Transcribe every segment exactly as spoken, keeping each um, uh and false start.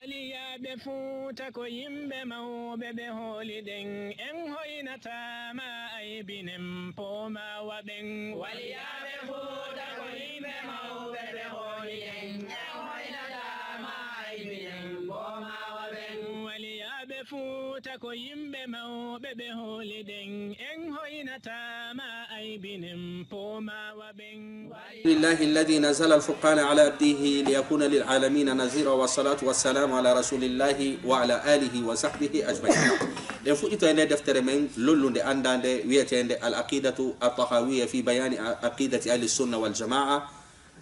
Waliyaaɓe Fuuta ko yimɓe mawɓe ɓe hooliɗen, en hoynataa ma aybinen poomawa ɓen. Waliyaaɓe Fuuta ko yimɓe mawɓe ɓe hooliɗen, en hoynataa ma aybinen poomawa ɓen. Waliyaaɓe Fuuta ko yimɓe mawɓe ɓe hooliɗen, en hoynataa ma aybinen poomawa ɓen. لله الذي نزل الفرقان على عبده ليكون للعالمين نذيرا، والصلاة والسلام على رسول الله وعلى آله وصحبه أجمعين. Ɗen fuɗɗito e nde deftere men lollunde anndaande wiyeteende Al Aqidatu At Tahawiyya fi Bayani Aqidati Ahli Sunna wal Jamaa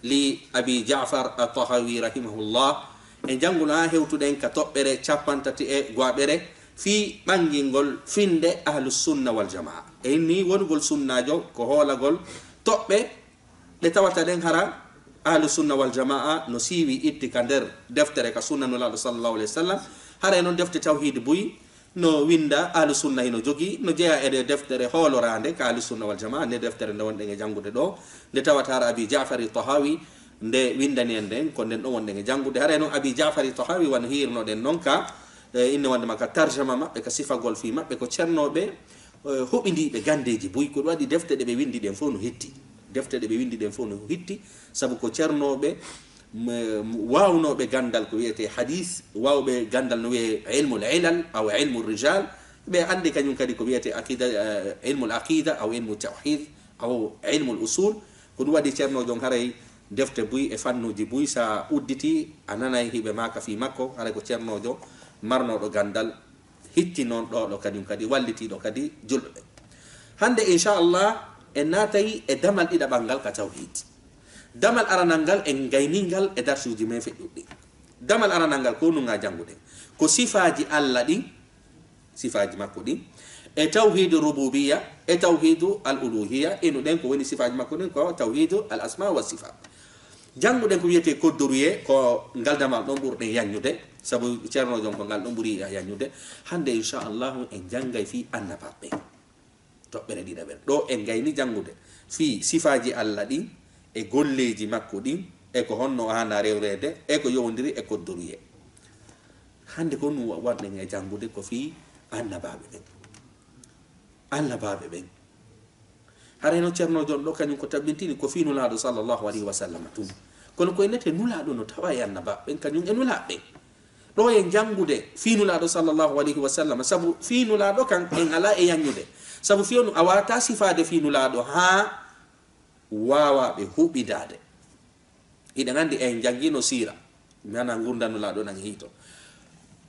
li Abi Ja'far At Tahawi rahimahullah. E njannguno haa hewtuɗen ka toɓɓere cappanɗe tati e go'aɓere fii ɓanngingol finnde Ahlu Sunna wal Jamaa. E inni wonugol sunnaajo ko hoolagol toɓɓe ɗe tawata ɗen hara Ahlu Sunna wal Jamaa no siiwi itti ka nder deftere ka sunna Nulaaɗo sallallahu alayhi wa sallam. Haray non defte tawhiid buy no winnda Ahlu Sunna hino jogii, no jeyaa e nde deftere hooloraande ka Ahlu Sunna wal Jamaa, nde deftere nde wonɗen e janngude ɗoo, nde tawata hara Abi Ja'fari Tahawi nde winndani en nden, ko nden ɗon wonɗen e janngude. Haray non Abi Ja'fari Tahawi wano hiirnoɗen non ka, e, inne wonde ma ka tarjama maɓɓe, ka sifagol fii maɓɓe, ko cernooɓe, e, huɓindiiɓe ganndeeji buy, ko ɗum waɗi defte ɗe ɓe winndi ɗen fof no hitti. Defte ɗe ɓe winndi ɗen fof no hitti, sabu ko cernooɓe, m-, m-, waawnooɓe ganndal ko wiyetee hadiis, waawɓe ganndal no wiyee ilmul ilal, aw ilmul rijal. Ɓe anndi kañum kadi ko wiyetee aqida, eh, ilmul aqida, aw ilmu tawhid, aw ilmul usul. Ko ɗum waɗi cernoojo on haray defte buy e fannuuji buy, sa udditi, a nanay hiɓe maaka fii makko, haray ko cernoojo marnooɗo ganndal, hitti non ɗoo ɗo kañum kadi, wallitiiɗo kadi julɓe ɓen. Hannde, inchallah, en naatay e damal ɗiɗaɓal ngal ka tawhid. Damal aranal ngal en gaynii ngal e darsuuji men feƴƴuɗi. Damal aranal ngal ko nun ŋaa jannguɗen. Ko sifaaji Alla ɗin, sifaaji makko ɗin, e tawhidu rububiyya, e tawhidu al uluhiyya, inu ɗen ko woni sifaaji makko ɗin ko tawhidu al asma wa sifat. Jannguɗen ko wiyetee koddoruye, ko ngal damal ɗon ɓurɗen yaññude, sabu cernoojo on ko ngal ɗon ɓuri yaññude. Hannde, inchallahu, en janngay fii annabaaɓe ɓen. Toɓɓere ɗiɗaɓere. Ɗoo en gayni janngude fii sifaaji Alla ɗin e golleeji makko ɗin e ko honno o haanaa rewreede e ko yowondiri e koddoruye. Hannde ko ɗum wa-, wonɗen e janngude ko fii annabaaɓe ɓen. Annabaaɓe ɓen. Haray no cernoojo on ɗoo kañum ko tabbintini ko fii Nulaaɗo sallallahu alayhi wa sallam tun. Kono ko innetee Nulaaɗo no tawa e annabaaɓe ɓen kañum e Nulaaɓe ɓen. Ɗoo en janngude fii Nulaaɗo sallallahu alayhi wa sallam, sabu fii Nulaaɗo kan en alaa e yaññude. Sabu fii on a waawataa sifaade fii Nulaaɗo haa waawaa ɓe huɓindaade. Hiɗen anndi en janngiino siira, maanaa ngurndan Nulaaɗo nan hiito.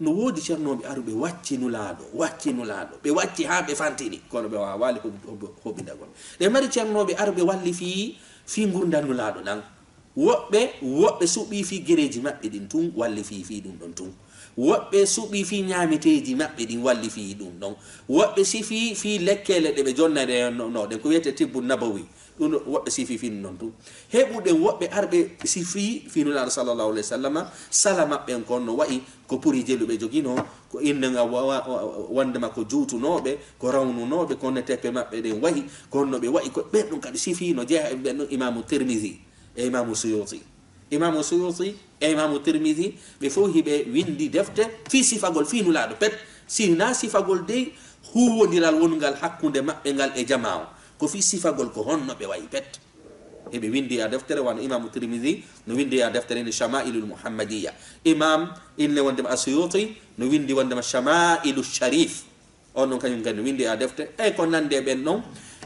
No woodi cernooɓe aruɓe wacci Nulaaɗo, wacci Nulaaɗo, ɓe wacci haa ɓe fantini, kono ɓe waawaali hub-, hub-, huɓindagol. Ɗe mari cernooɓe aruɓe walli fii, fii ngurndan Nulaaɗo nan. Woɓɓe, woɓɓe suɓii fii gereeji maɓɓe ɗin tun, walli fii, fii ɗum ɗon tun. Woɓɓe suɓii fii ñaameteeji maɓɓe ɗin, walli fii ɗum ɗon. Woɓɓe sifii fii lekkeele ɗe ɓe jonnayno ɗen, ko wiyetee tibbu nabawi. Ɗum ɗo, woɓɓe sifii fii ɗum ɗon tun. Heɓuɗen woɓɓe arɓe sifii fii Nulaaɗo sallallahu alayhi wa sallama, sala maɓɓe on ko on no wa'i, ko puri jelu ɓe joginoo, ko innde nga wa-, wa-, wa-, wonndema ko juutunooɓe, ko rawnunooɓe, ko honno teppe maɓɓe ɗen wa'i, ko honno ɓe wa'i, ko ɓen ɗum kadi sifii no jeyaa e ɓen ɗum Imaamu Tirmidhi. E Imaamu Suyuti. Imaamu Suyuti e Imaamu Tirmidhi, ɓe fow hiɓe winndi defte fii sifagol fii Nulaaɗo pet, si hinaa sifagol dey huuwondiral wonungal hakkunde maɓɓe ngal e jamaa on. Ko fii sifagol ko honno ɓe wa'i pet. Hiɓe winndi e deftere, wano Imaamu Tirmidhi no winndi e deftere ni Shama'ilul Muhammadiyya. Imaam inne wonndema As-Suyuti no winndi wonndema Shama'ilu Sharif. On ɗon kañum kadi no winndi e defte, e ko nanndi e ɓen ɗon.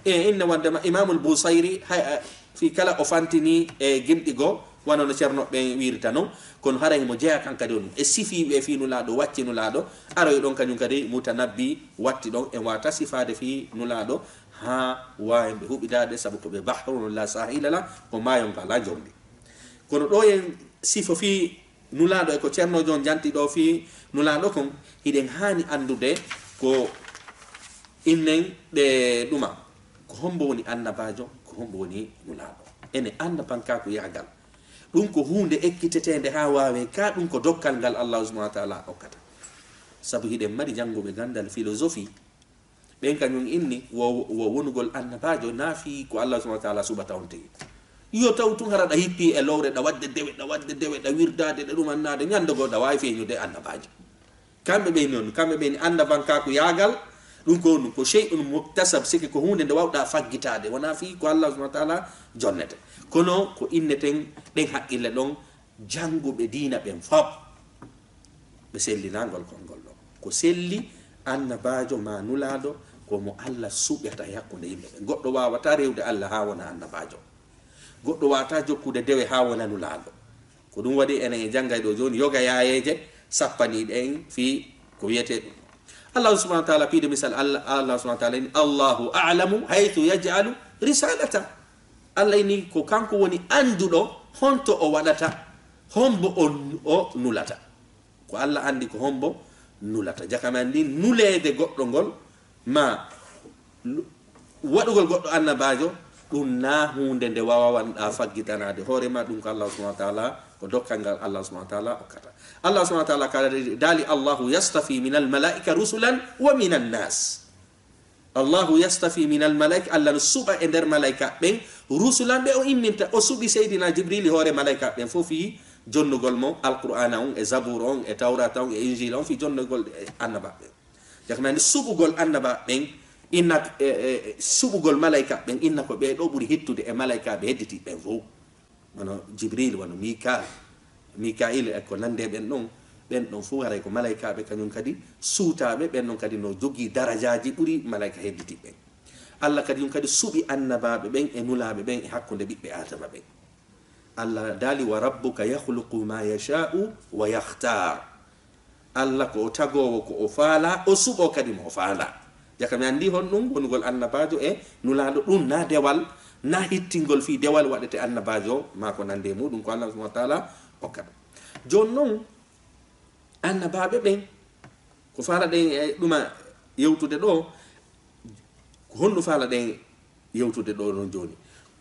E inne wonndema Imaamul Busayri, hay, eh, fii kala o fantini e gimɗi goo, wano no Ceerno ɓen wiirta non, kono haray himo jeyaa kan kadi on. E sifii ɓe fii Nulaaɗo, wacci Nulaaɗo, aroy ɗon kañum kadi Mutanabbi watti ɗon, en waawataa sifaade fii Nulaaɗo, haa waawen ɓe huɓindaade, sabu ko ɓe bahrun laa saahila lah, ko maayo ngo alaa njoorndi. Kono ɗoo en sifo fii Nulaaɗo e ko Ceernoojo on janti ɗoo fii Nulaaɗo kon, hiɗen haani anndude ko innen ɗe ɗuma. Ko hombo woni annabaajo, ko hombo woni Nulaaɗo? Ene annda pankaaku yahgal. Ɗum ko huunde ekkiteteende haa waawee, kaa ɗum ko dokkal ngal Allaahu subhaanahu wa taala okkata. Sabu hiɗen mari jannguɓe ganndal filosofi, ɓen kañum inni wo, wo wonugol annabaajo naa fii ko Allaahu subhaanahu wa taala suɓata on tigi. Yo taw tun hara ɗa hippi e lowre, ɗa waɗde dewe, ɗa waɗde dewe, ɗa wirdaade, ɗa ɗumannaade, ñande goo ɗa waawi feeñude annabaajo. Kamɓe ɓe noon, kamɓe ɓe ni annabankaaku yaagal, ɗum ko ɗum ko shay'un muktasab, sike ko huunde nde wawɗa faggitaade, wonaa fii ko Allah subhanahu wa taala jonnete. Kono ko inneten ɗen haqqille ɗon, jannguɓe diina ɓen fop, ɓe sellinaa ngol konngol ɗon. Ko selli, annabaajo maa nulaaɗo, ko mo Allah suɓata e hakkunde yimɓe ɓen. Goɗɗo waawataa rewde Allah haa wona annabaajo. Goɗɗo waawataa jokkude dewe haa wona nulaaɗo. Ko ɗum waɗi enen e janngay ɗo jooni yoga yaayeeje sappaniiɗe en fii ko wiyetee ɗum. Allah subhanahu wa taala, piide misal, Allah, Allah subhanahu wa taala ini, "Allahu a'lamu haythu yaj'alu risalata." Allah ini ko kanko woni annduɗo honto o waɗata, hombo o, o nulata. Ko Allah anndi ko hombo nulata. Jaka men anndi nuleede goɗɗo ngol, ma lu-, waɗugol goɗɗo annabaajo, ɗum na huunde nde wawanɗa faggitanaade hoore ma, ɗum ko Allah subhanahu wa taala, ko dokkal ngal Allah subhanahu wa taala okkata. Allah subhanahu wa taala kadi daali, "Allahu yastafi minal malaika rusulan wa minan nas." "Allahu yastafi minal malaika", Allah no suɓa e nder malaika ɓen, rusulan ɓe o imminta, o suɓi Seydina Jibril e hoore malaika ɓen fof fii jonnugol mo Alqur'aana on e Zabuura on e Tawraata on e Injiila on fii jonnugol ɗe annabaaɓe ɓen. Jaka men anndi suɓugol annabaaɓe ɓen, inna, e, e, e, suɓugol malaika ɓen, inna ko ɓee ɗoo ɓuri hittude e malaikaaɓe hedditiiɓe ɓen fof. Wano Jibril, wano Mikaal, Mikail e ko nandi e ɓen ɗon, ɓen ɗon fof haray ko malaikaaɓe kañum kadi suutaaɓe, ɓen ɗon kadi no jogii darajaaji ɓuri malaika hedditiiɓe ɓen. Allah kadi ɗum kadi suɓi annabaaɓe ɓen e nulaaɓe ɓen e hakkunde ɓiɓɓe Aadama ɓen. Allah daali, "Wa rabbuka yakhluqu ma yasha'u wa yakhtar." Allah ko o tagoowo ko o faalaa, o suɓoo kadi mo o faalaa. Jaka men anndi honɗum wonugol annabaajo e nulaaɗo, ɗum na dewal, na hittingol fii dewal waɗete annabaajo maa ko nandi e muɗum ko Allah subhanahu wa taala okkata. Jooni non, annabaaɓe ɓen, ko faalaɗen e ɗuma yewtude ɗo, ko honɗum faalaɗen yewtude ɗo non jooni?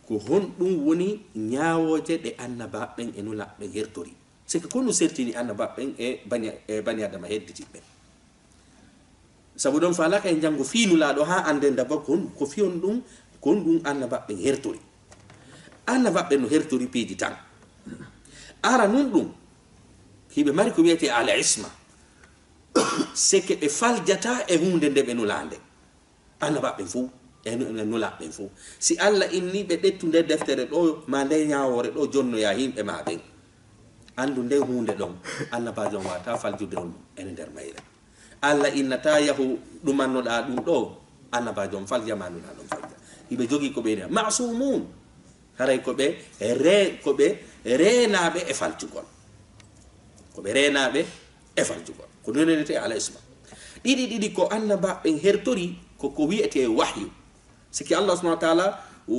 Ko honɗum woni ñaawooje ɗe annabaaɓe ɓen e nulaaɓe ɓen hertori? C'est que ko honɗum sertini annabaaɓe ɓen e bani, e bani Adama hedditiiɓe ɓen? Sabu ɗon faalaaka en janngo fii nulaaɗo haa annden d'abord ko hon-, ko fii honɗum, ko honɗum annabaaɓe ɓen hertori. Annabaaɓe ɓen no hertori piiji tan. Ara nun ɗum, hiɓe mari ko wiyetee al isma. C'est que ɓe faljataa e huunde nde ɓe nulaa nden. Annabaaɓe ɓen fow, e nu-, e nulaaɓe ɓen fow. Si Allah inni ɓe ƴettu nde deftere ɗo, maa nde ñaawoore ɗo, jonnoya yimɓe maa ɓen. Anndu nde huunde ɗon, annabaajo on waawataa faljude on e nder mayre. Allah innataa yahu ɗumannoɗaa ɗum ɗo, annabaajo on faljama nulaaɗo on falja. Hiɓe jogii ko ɓe ina ma'sumun. Haray ko ɓe re-, ko ɓe reenaaɓe e faljugol. Ko ɓe reenaaɓe e faljugol. Ko ɗum wiyetee al isma. Ɗiɗi ɗiɗi ko annabaaɓe ɓen hertori ko ko wiyetee wahyu. Siki Allah subhanahu wa taala, o,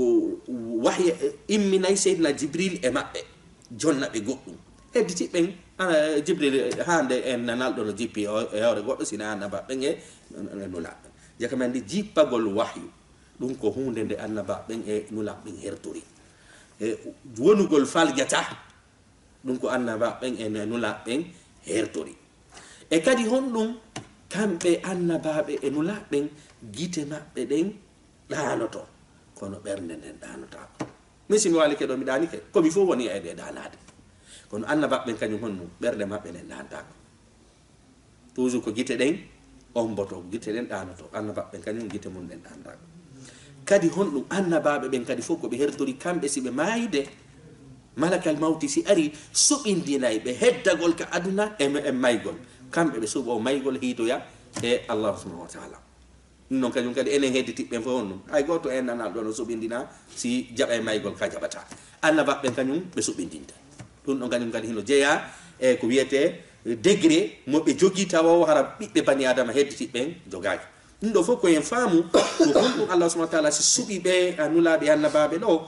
o wahyi imminay Seydina Jibril e maɓɓe, jonna ɓe goɗɗum. Hedditi ɓen, ah, Jibril, eh, haa nde en nanalɗo no jippi o, e hoore goɗɗo, sina annabaaɓe ɓen e, e nulaaɓe ɓen. Jaka men anndi jippagol wahyu, ɗum ko huunde nde annabaaɓe ɓen e nulaaɓe ɓen hertori. E wonugol faljata, ɗum ko annabaaɓe ɓen e nulaaɓe ɓen hertori. E kadi honɗum kamɓe annabaaɓe e nulaaɓe ɓen gite maɓɓe ɗen ɗaanoto, kono ɓernde nden ɗaanotaako? Min si mi waalike ɗo, mi ɗaanike, ko mi fof woni e ɗe ɗaanaade. Kono annabaaɓe ɓen kañum honɗum? Ɓernde maɓɓe nden ɗaantaako. Toujours ko gite ɗen omboto, gite ɗen ɗaanoto. Annabaaɓe ɓen kañum gite mum ɗen ɗaanotaako. Kadi honɗum annabaaɓe ɓen kadi fof ko ɓe hertori kamɓe si ɓe maayde, malakal mawti si ari, suɓindinay ɓe heddagol ka aduna e, e maygol. Kamɓe ɓe suɓoo maygol hiitoya e Allah subhanahu wa taala. Ɗum noon kañum kadi enen hedditiiɓe ɓen fof on ɗum. Hay gooto en nanaa ɗo no suɓindina si jaɓay maygol ka jaɓataa. Annabaaɓe ɓen kañum ɓe suɓindinte. Ɗum ɗon kañum kadi hino jeyaa e ko wiyetee degré mo ɓe jogii tawa o hara ɓiɓɓe bani Aadama hedditiiɓe ɓen jogaaki. Ɗum ɗo fof ko en faamu ko honɗum Allah subhanahu wa taala si suɓii ɓe a nulaaɓe e annabaaɓe ɗo,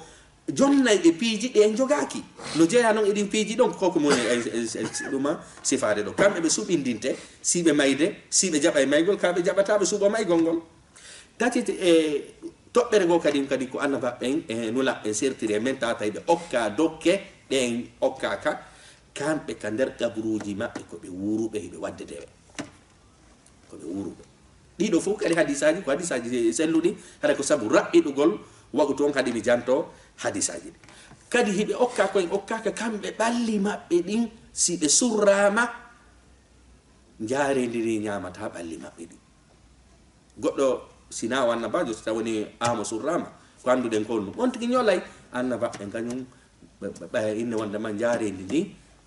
jonnay ɓe piiji ɗi en jogaaki. No jeyaa noon e ɗin piiji ɗon, ko ko moni e, e, e, e ɗuma sifaade ɗo. Kamɓe ɓe suɓindinte, si ɓe mayde, si ɓe jaɓay maygol, ka ɓe jaɓataa ɓe suɓo maygol ngol. Tati, e toɓɓere goo kadi, kadi ko annabaaɓe ɓen e nulaaɓe ɓen sertiri e men, tawata ɓe okka dokke ɗe en okkaaka, kamɓe ka nder kaburuuji maɓɓe ko ɓe wuuruɓe, hiɓe waɗde dewe. Ko ɓe wuuruɓe. Ɗiɗo fof kadi hadisaaji, ko hadisaaji selluɗi, hara ko sabu raɓɓiɗugol waqtu on kadi mi janto hadisaaji ɗi. Kadi hiɓe okka ko en okkaaka kamɓe ɓalli maɓɓe ɗin, si ɓe surraama, njaareendi ndi ñaamataa ɓalli maɓɓe ɗin. Goɗɗo si na o annabaajo, so taw woni aamo surraama, ko annduɗen ko ɗum. On tigi ñolay annabaaɓe kañum, ɓe, ɓe, ɓe inne wonde ma njaareendi ndi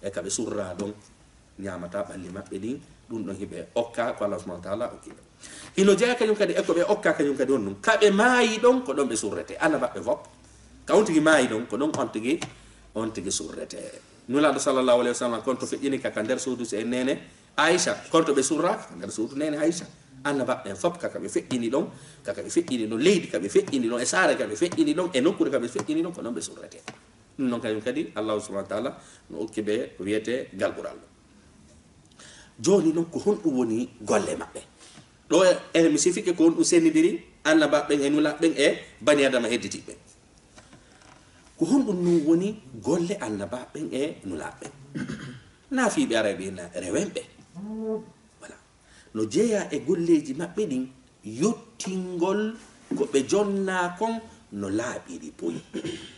e ka ɓe surraa ɗon, ñaamataa ɓalli maɓɓe ɗin, ɗum ɗon hiɓe okka ko Allah subhanahu wa taala okki ɓe. Hino jeyaa kañum kadi e ko ɓe okka kañum kadi on ɗum. Ka ɓe maayi ɗon, ko ɗon ɓe surrete. Annabaaɓe fof. Ka on tigi maayi ɗon, ko ɗon on tigi, on tigi surrete. Nulaaɗo sallallahu alayhi wa sallam, konto feƴƴini ka, ka nder suudu si en neene Aisha, konto ɓe surraaka ka nder suudu neene Aisha. Annabaaɓe ɓen fof ka, ka ɓe feƴƴini ɗon, ka, ka ɓe feƴƴini ɗon, leydi ka ɓe feƴƴini ɗon, e saare ka ɓe feƴƴini ɗon, e nokkuure ka ɓe feƴƴini ɗon, ko ɗon ɓe surrete. Ɗum noon kañum kadi, Allahu subhanahu wa taala no okki ɓe ko wiyetee galɓural. Jooni noon, ko honɗum woni golle maɓɓe? Ɗo e, e mi sifike ko honɗum sendindiri annabaaɓe ɓen e nulaaɓe ɓen e bani Adama hedditiiɓe. Ko honɗum nun woni golle annabaaɓe ɓen e nulaaɓe ɓen? Naa fii ɓe aray ɓe na rewen ɓe. Voilà. No jeyaa e golleeji maɓɓe ɗin, yottingol ko ɓe jonnaa kon no laaɓiri poy.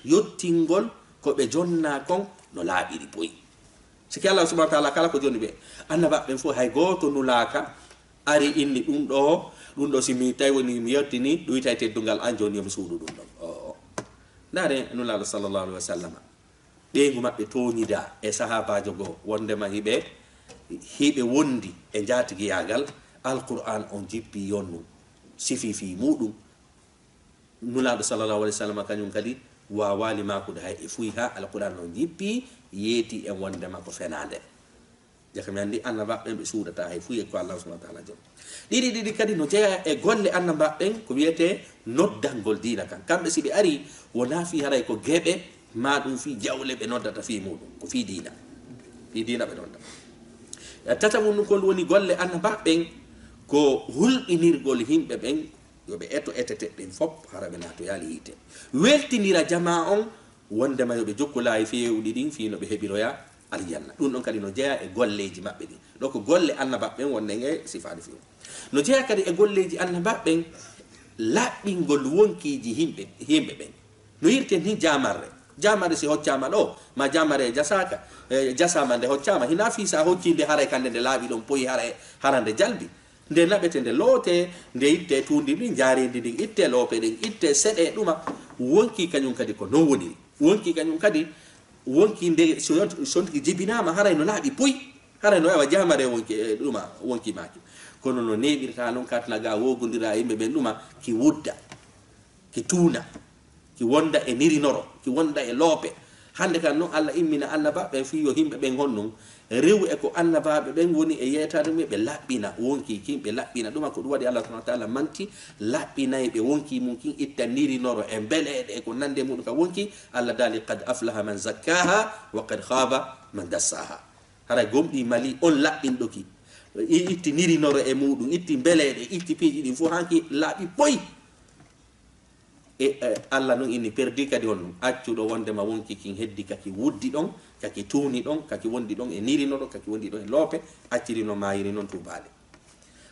Yottingol ko ɓe jonnaa kon no laaɓiri poy. Sike Allah subhanahu wa taala kala ko jonni ɓe, annabaaɓe ɓen fof hay gooto nulaaka ari inni ɗum ɗo, ɗum ɗo si mi tawi woni mi yettini, ɗum wiyata e teddungal an jooni yo mi suuɗu ɗum ɗon. O, o. Ndaare Nulaaɗo sallallahu alaihi wa sallam. Ɓeyngu maɓɓe tooñidaa e sahaabaajo goo, wonndema hiɓe, hiɓe wondi e njaatigiyaagal, Alqur'aan on jippii yonnu, sifii fii muuɗum. Nulaaɗo sallallahu alaihi wa sallam kañum kadi waawaali maakude hay e fuy haa Alqur'aan on jippii, yeetii en wonndema ko fenaande. Jaka mi anndi annabaaɓe ɓen ɓe suuɗataa hay fuu e ko Allah subhanahu wa taala jom. Ɗiɗi ɗiɗi kadi no jeyaa e golle annabaaɓe ɓen ko wiyetee noddangol diina kan. Kamɓe si ɓe arii, wonaa fii haray ko geɓe maa ɗum fii jawle ɓe noddata fii muuɗum, ko fii diina. Fii diina ɓe noddata. E tataɓum ɗum ko woni golle annabaaɓe ɓen ko hulɓinirgol yimɓe ɓen yo ɓe eto etete ɓen fof hara ɓe naatoyaali yiite. Weltinira jamaa on wonndema yo ɓe jokku laayi feewuɗi ɗin fii no ɓe heɓiroya aljanna. Ɗum ɗon kadi no jeyaa e golleeji maɓɓe ɗin. Ɗo ko golle annabaaɓe ɓen wonɗen e sifaade feewu. No jeyaa kadi e golleeji annabaaɓe ɓen laɓɓingol wonkiiji yimɓe, yimɓe ɓen. No yirten hin jaamarre. Jaamarre si hoccaama ɗo, ma jaamarre jasaaka, e, jasaama nde hoccaama. Hinaa fii sa hoccii nde haray kande nde laaɓi ɗon poyi haray, hara nde jalbi. Nde naɓete, nde loote, nde itte tuundi ndin, njaareendi ndin itte, loope ɗen itte, seɗe ɗuma. Wonkii kañum kadi ko non woniri. Wonkii kañum kadi, wonkii nde so yont-, sontigi jibinaama, haray no laaɓi puy. Haray no ewa jaamare wonki, e, ɗuma, wonkii maaki. Kono no neeɓirta non katna ga woogondira e yimɓe ɓen ɗuma, ki wudda. Ki tuuna, ki wonda e nirinoro, ki wonda e loope. Hannde kan non, Allah immina annabaaɓe ɓen fii yo yimɓe ɓen honɗun rewu e ko annabaaɓe ɓen woni e yeetaade ɗum, ɓe laɓɓina wonkii kin, ɓe laɓɓina ɗuma. Ko ɗum waɗi Allah subhanahu wa taala manti laɓɓinayɓe wonkii mum kin, itta nirinoro e mbeleeɗe e ko nandi e muɗum ka wonkii. Allah daali, "Qad aflaha man zakkaha, wa qad khaba man dassaha." Haray gomɗii mali on laɓɓinɗo ki. I-, itti nirinoro e muɗum, itti mbeleeɗe, itti piiji ɗin fof, hanki laaɓi poy. E, e, Allah non inni perdi kadi on ɗum. Accuɗo wondema wonkii kin heddi kaki wuddi ɗon, kaki tuuni ɗon, kaki wondi ɗon e nirinoro, kaki wondi ɗon e loope, acciri no maayiri non tuubaali.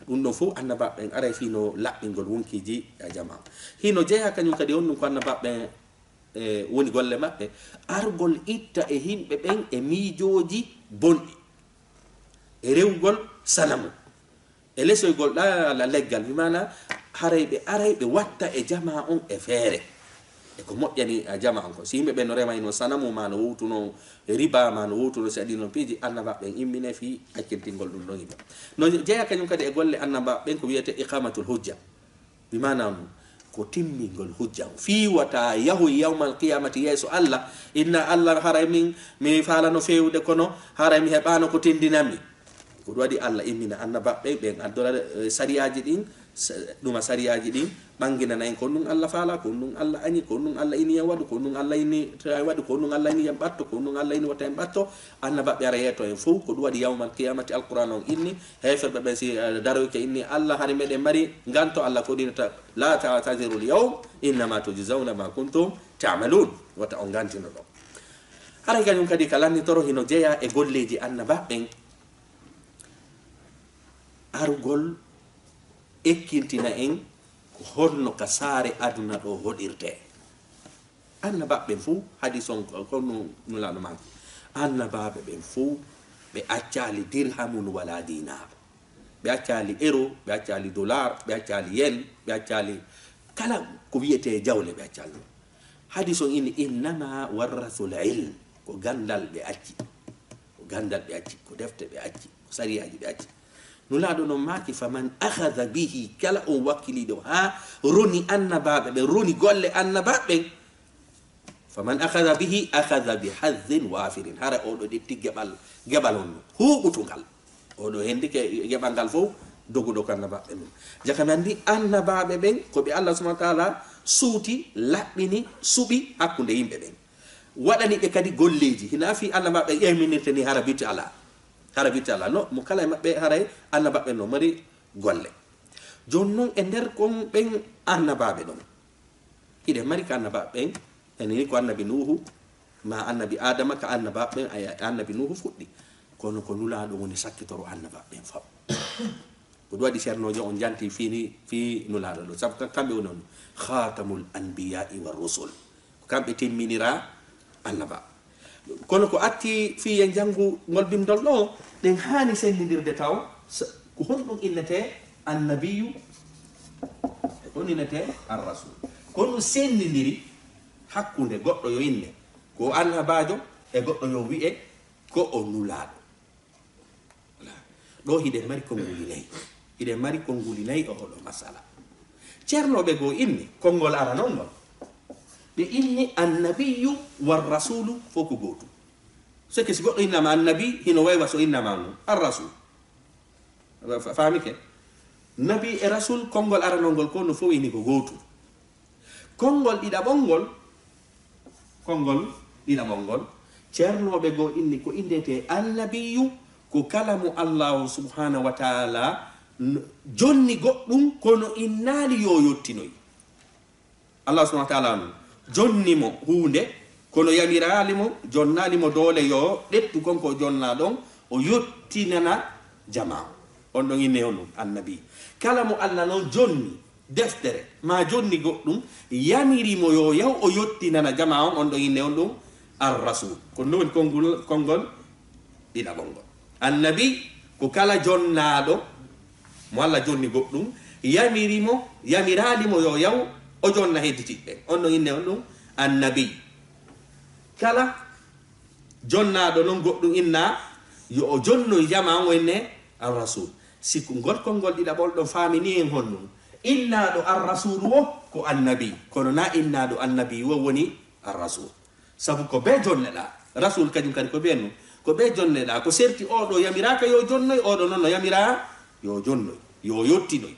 Ɗum ɗon fof annabaaɓe ɓen aray fii no laɓɓingol wonkiiji e jamaa. Hino jeyaa kañum kadi on ɗum ko annabaaɓe ɓen, e, woni golle maɓɓe, argol itta e yimɓe ɓen e miijooji bonɗi, e rewgol sanamu. E lesoygol ɗa la leggal, bi maana haray ɓe aray ɓe watta e jamaa on e feere. E ko moƴƴani, a, jamaa on ko. Si yimɓe ɓen no remayno sanamu, ma no wowtuno riba, ma no wowtuno si adii non piiji, annabaaɓe ɓen immine fii accintingol ɗum ɗon yimɓe. No jeyaa kañum kadi e golle annabaaɓe ɓen ko wiyetee iqamatul hujja. Bi maana on ko timmingol hujja on. Fii wata yahu yawmal qiyamati yeeso Allah, inna Allah haray min, mi faalano feewude kono haray mi heɓaano ko tindinammi. Ko ɗum waɗi Allah immina annabaaɓe ɓen, ɓen addora, eh, sariyaaji ɗin, sa-, ɗuma sariyaaji ɗin, ɓanginana en ko ɗum Allah faala, ko ɗum Allah añi, ko ɗum Allah ini en waɗu, ko ɗum Allah ini ta waɗu, ko ɗum Allah ini en ɓatto, ko ɗum Allah ini wata en ɓatto. Annabaaɓe ara yeeto en fof, ko ɗum waɗi yawmal qiyamati Alqur'aan on inni, heeferɓe ɓen si, eh, daroyke inni Allah hari meɗen mari nganto, Allah ko ɗinata, "La ta'tazirul yawm, innama tujzawna ma kuntum ta'malun." Wata on ngantino ɗo. Haray kañum kadi ka lannitoro hino jeyaa e golleeji annabaaɓe ɓen. Arugol ekkintina en ko honno ka saare aduna ɗo hoɗirtee. Annabaaɓe ɓen fow, hadis on ko, ko no Nulaaɗo maaki, annabaaɓe ɓen fow, ɓe accaali dirhamun wala dinar. Ɓe accaali euro, ɓe accaali dollar, ɓe accaali yen, ɓe accaali kala ko wiyetee jawle, ɓe accaali ɗum. Hadis on inni, "Innama warrasul ilm." Ko ganndal ɓe acci. Ko ganndal ɓe acci, ko defte ɓe acci, ko sariyaaji ɓe acci. Nulaaɗo non maaki, "Faman akhadha bihi," kala on wakkiliiɗo haa roni annabaaɓe ɓen, roni golle annabaaɓe ɓen, "faman akhadha bihi akhadha bi hadhin wafirin." Hara oɗo ƴetti geɓal, geɓal on huuɓutungal. Oɗo hendike geɓal ngal fow doguɗo ko annabaaɓe ɓen. Jaka mi anndi annabaaɓe ɓen ko ɓe Allah subhanahu wa ta'ala suuti, laɓɓini, suɓi hakkunde yimɓe ɓen. Waɗani ɓe kadi golleeji. Hina fii annabaaɓe ƴeeminirte ni hara bitti alaa. Hara bitti alaa. No, mo kala e maɓɓe haray annabaaɓe no mari golle. Jooni non e nder kon ɓen annabaaɓe ɗon. Hiɗen mari ka annabaaɓe ɓen. Enen ni ko annabi Nuuhu, ma annabi Aadama, ka annabaaɓe ɓen, ay, annabi Nuuhu fuɗɗi. Kono ko Nulaaɗo woni sakkitoro annabaaɓe ɓen fow. Ko ɗum waɗi ceernoojo on janti fini fii Nulaaɗo ɗo. Sabu kam-, kamɓe woni on khatamul anbiya'i war rusul. Ko kamɓe timminira annaba. Kono ko atti fii en janngu ngol bimndol ɗo, ɗen haani senndindirde taw, s-, ko honɗum innetee annabiyu, e ko honɗum innetee ar-rasul. Ko honɗum senndindiri hakkunde goɗɗo yo inne ko annabaajo e goɗɗo yo wi'e ko o Nulaaɗo. Voilà. Ɗo hiɗen mari konnguli nayi. Hiɗen mari konnguli nayi e oɗo masala. Ceernooɓe goo inni, konngol aranol ngol. Ɓe inni annabiyu war rasulu fof ko gootum. C'est que si goɗɗo innama annabi, hino waywa so innama non, ar rasul. Fa-, faamike? Nabi e rasul, konngol aranol ngol ko no fof ini ko gootum. Konngol ɗiɗaɓol ngol, konngol ɗiɗaɓol ngol, ceernooɓe goo inni ko innetee annabiyu, ko kala mo Allaahu subhaanahu wa taala n-, jonni goɗɗum, kono innaali yo yottinoy. Allaahu subhaanahu wa taala on jonni mo huunde, kono yamiraali mo, jonnaali mo doole yo ƴettu kon ko jonnaa ɗon, o yottinana jamaa on. On ɗon innee on ɗum annabi. Kala mo Alla non jonni, deftere, maa jonni goɗɗum, yamiri mo yo yaw o yottinana jamaa on, on ɗon inne on ɗum ar-rasul. Ko ɗum woni konngol, konngol ɗiɗaɓol ngol. Annabi ko kala jonnaaɗo mo Alla jonni goɗɗum, yamiri mo, yamiraali mo yo yaw o jonna hedditiiɓe ɓen. On ɗon inne on ɗum annabi. Kala jonnaaɗo non goɗɗum inna yo o jonnoy jamaa on, o inne ar-rasul. Si ko ngol konngol ɗiɗaɓol ɗon faamini en honɗum? Innaaɗo ar-rasul wo ko annabi, kono na innaaɗo annabi wo woni ar-rasul. Sabu ko bee jonneɗaa. Rasul kañum kadi ko bee non. Ko bee jonneɗaa. Ko serti oo ɗoo yamiraaka yo jonnoy, oo ɗoo non no yamiraa yo jonnoy, yo yottinoy.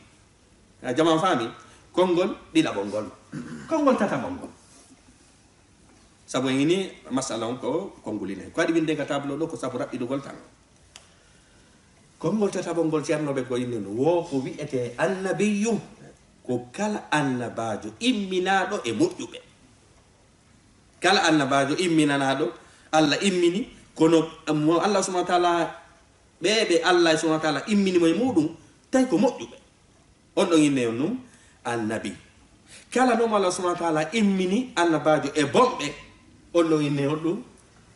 A jamaa faami? Konngol ɗiɗaɓol ngol. Konngol tataɓol ngol. Sabu en ini masala on ko konnguli nayi. Ko waɗi winde ka tableau ɗo ko sabu raɓɓiɗugol tan. Konngol tataɓol ngol ceernooɓe ko inni no, wo ko wi'etee annabiyu, ko kala annabaajo imminaaɗo e moƴƴuɓe. Kala annabaajo imminanaaɗo, Alla immini, kono mo Alla subhaanahu wa taala, ɓee ɓe Alla subhaanahu wa taala immini mo e muuɗum, tawi ko moƴƴuɓe. On ɗon inne on ɗum annabi. Kala non mo Alla subhaanahu wa taala immini annabaajo e bonɓe, on ɗon inne on ɗum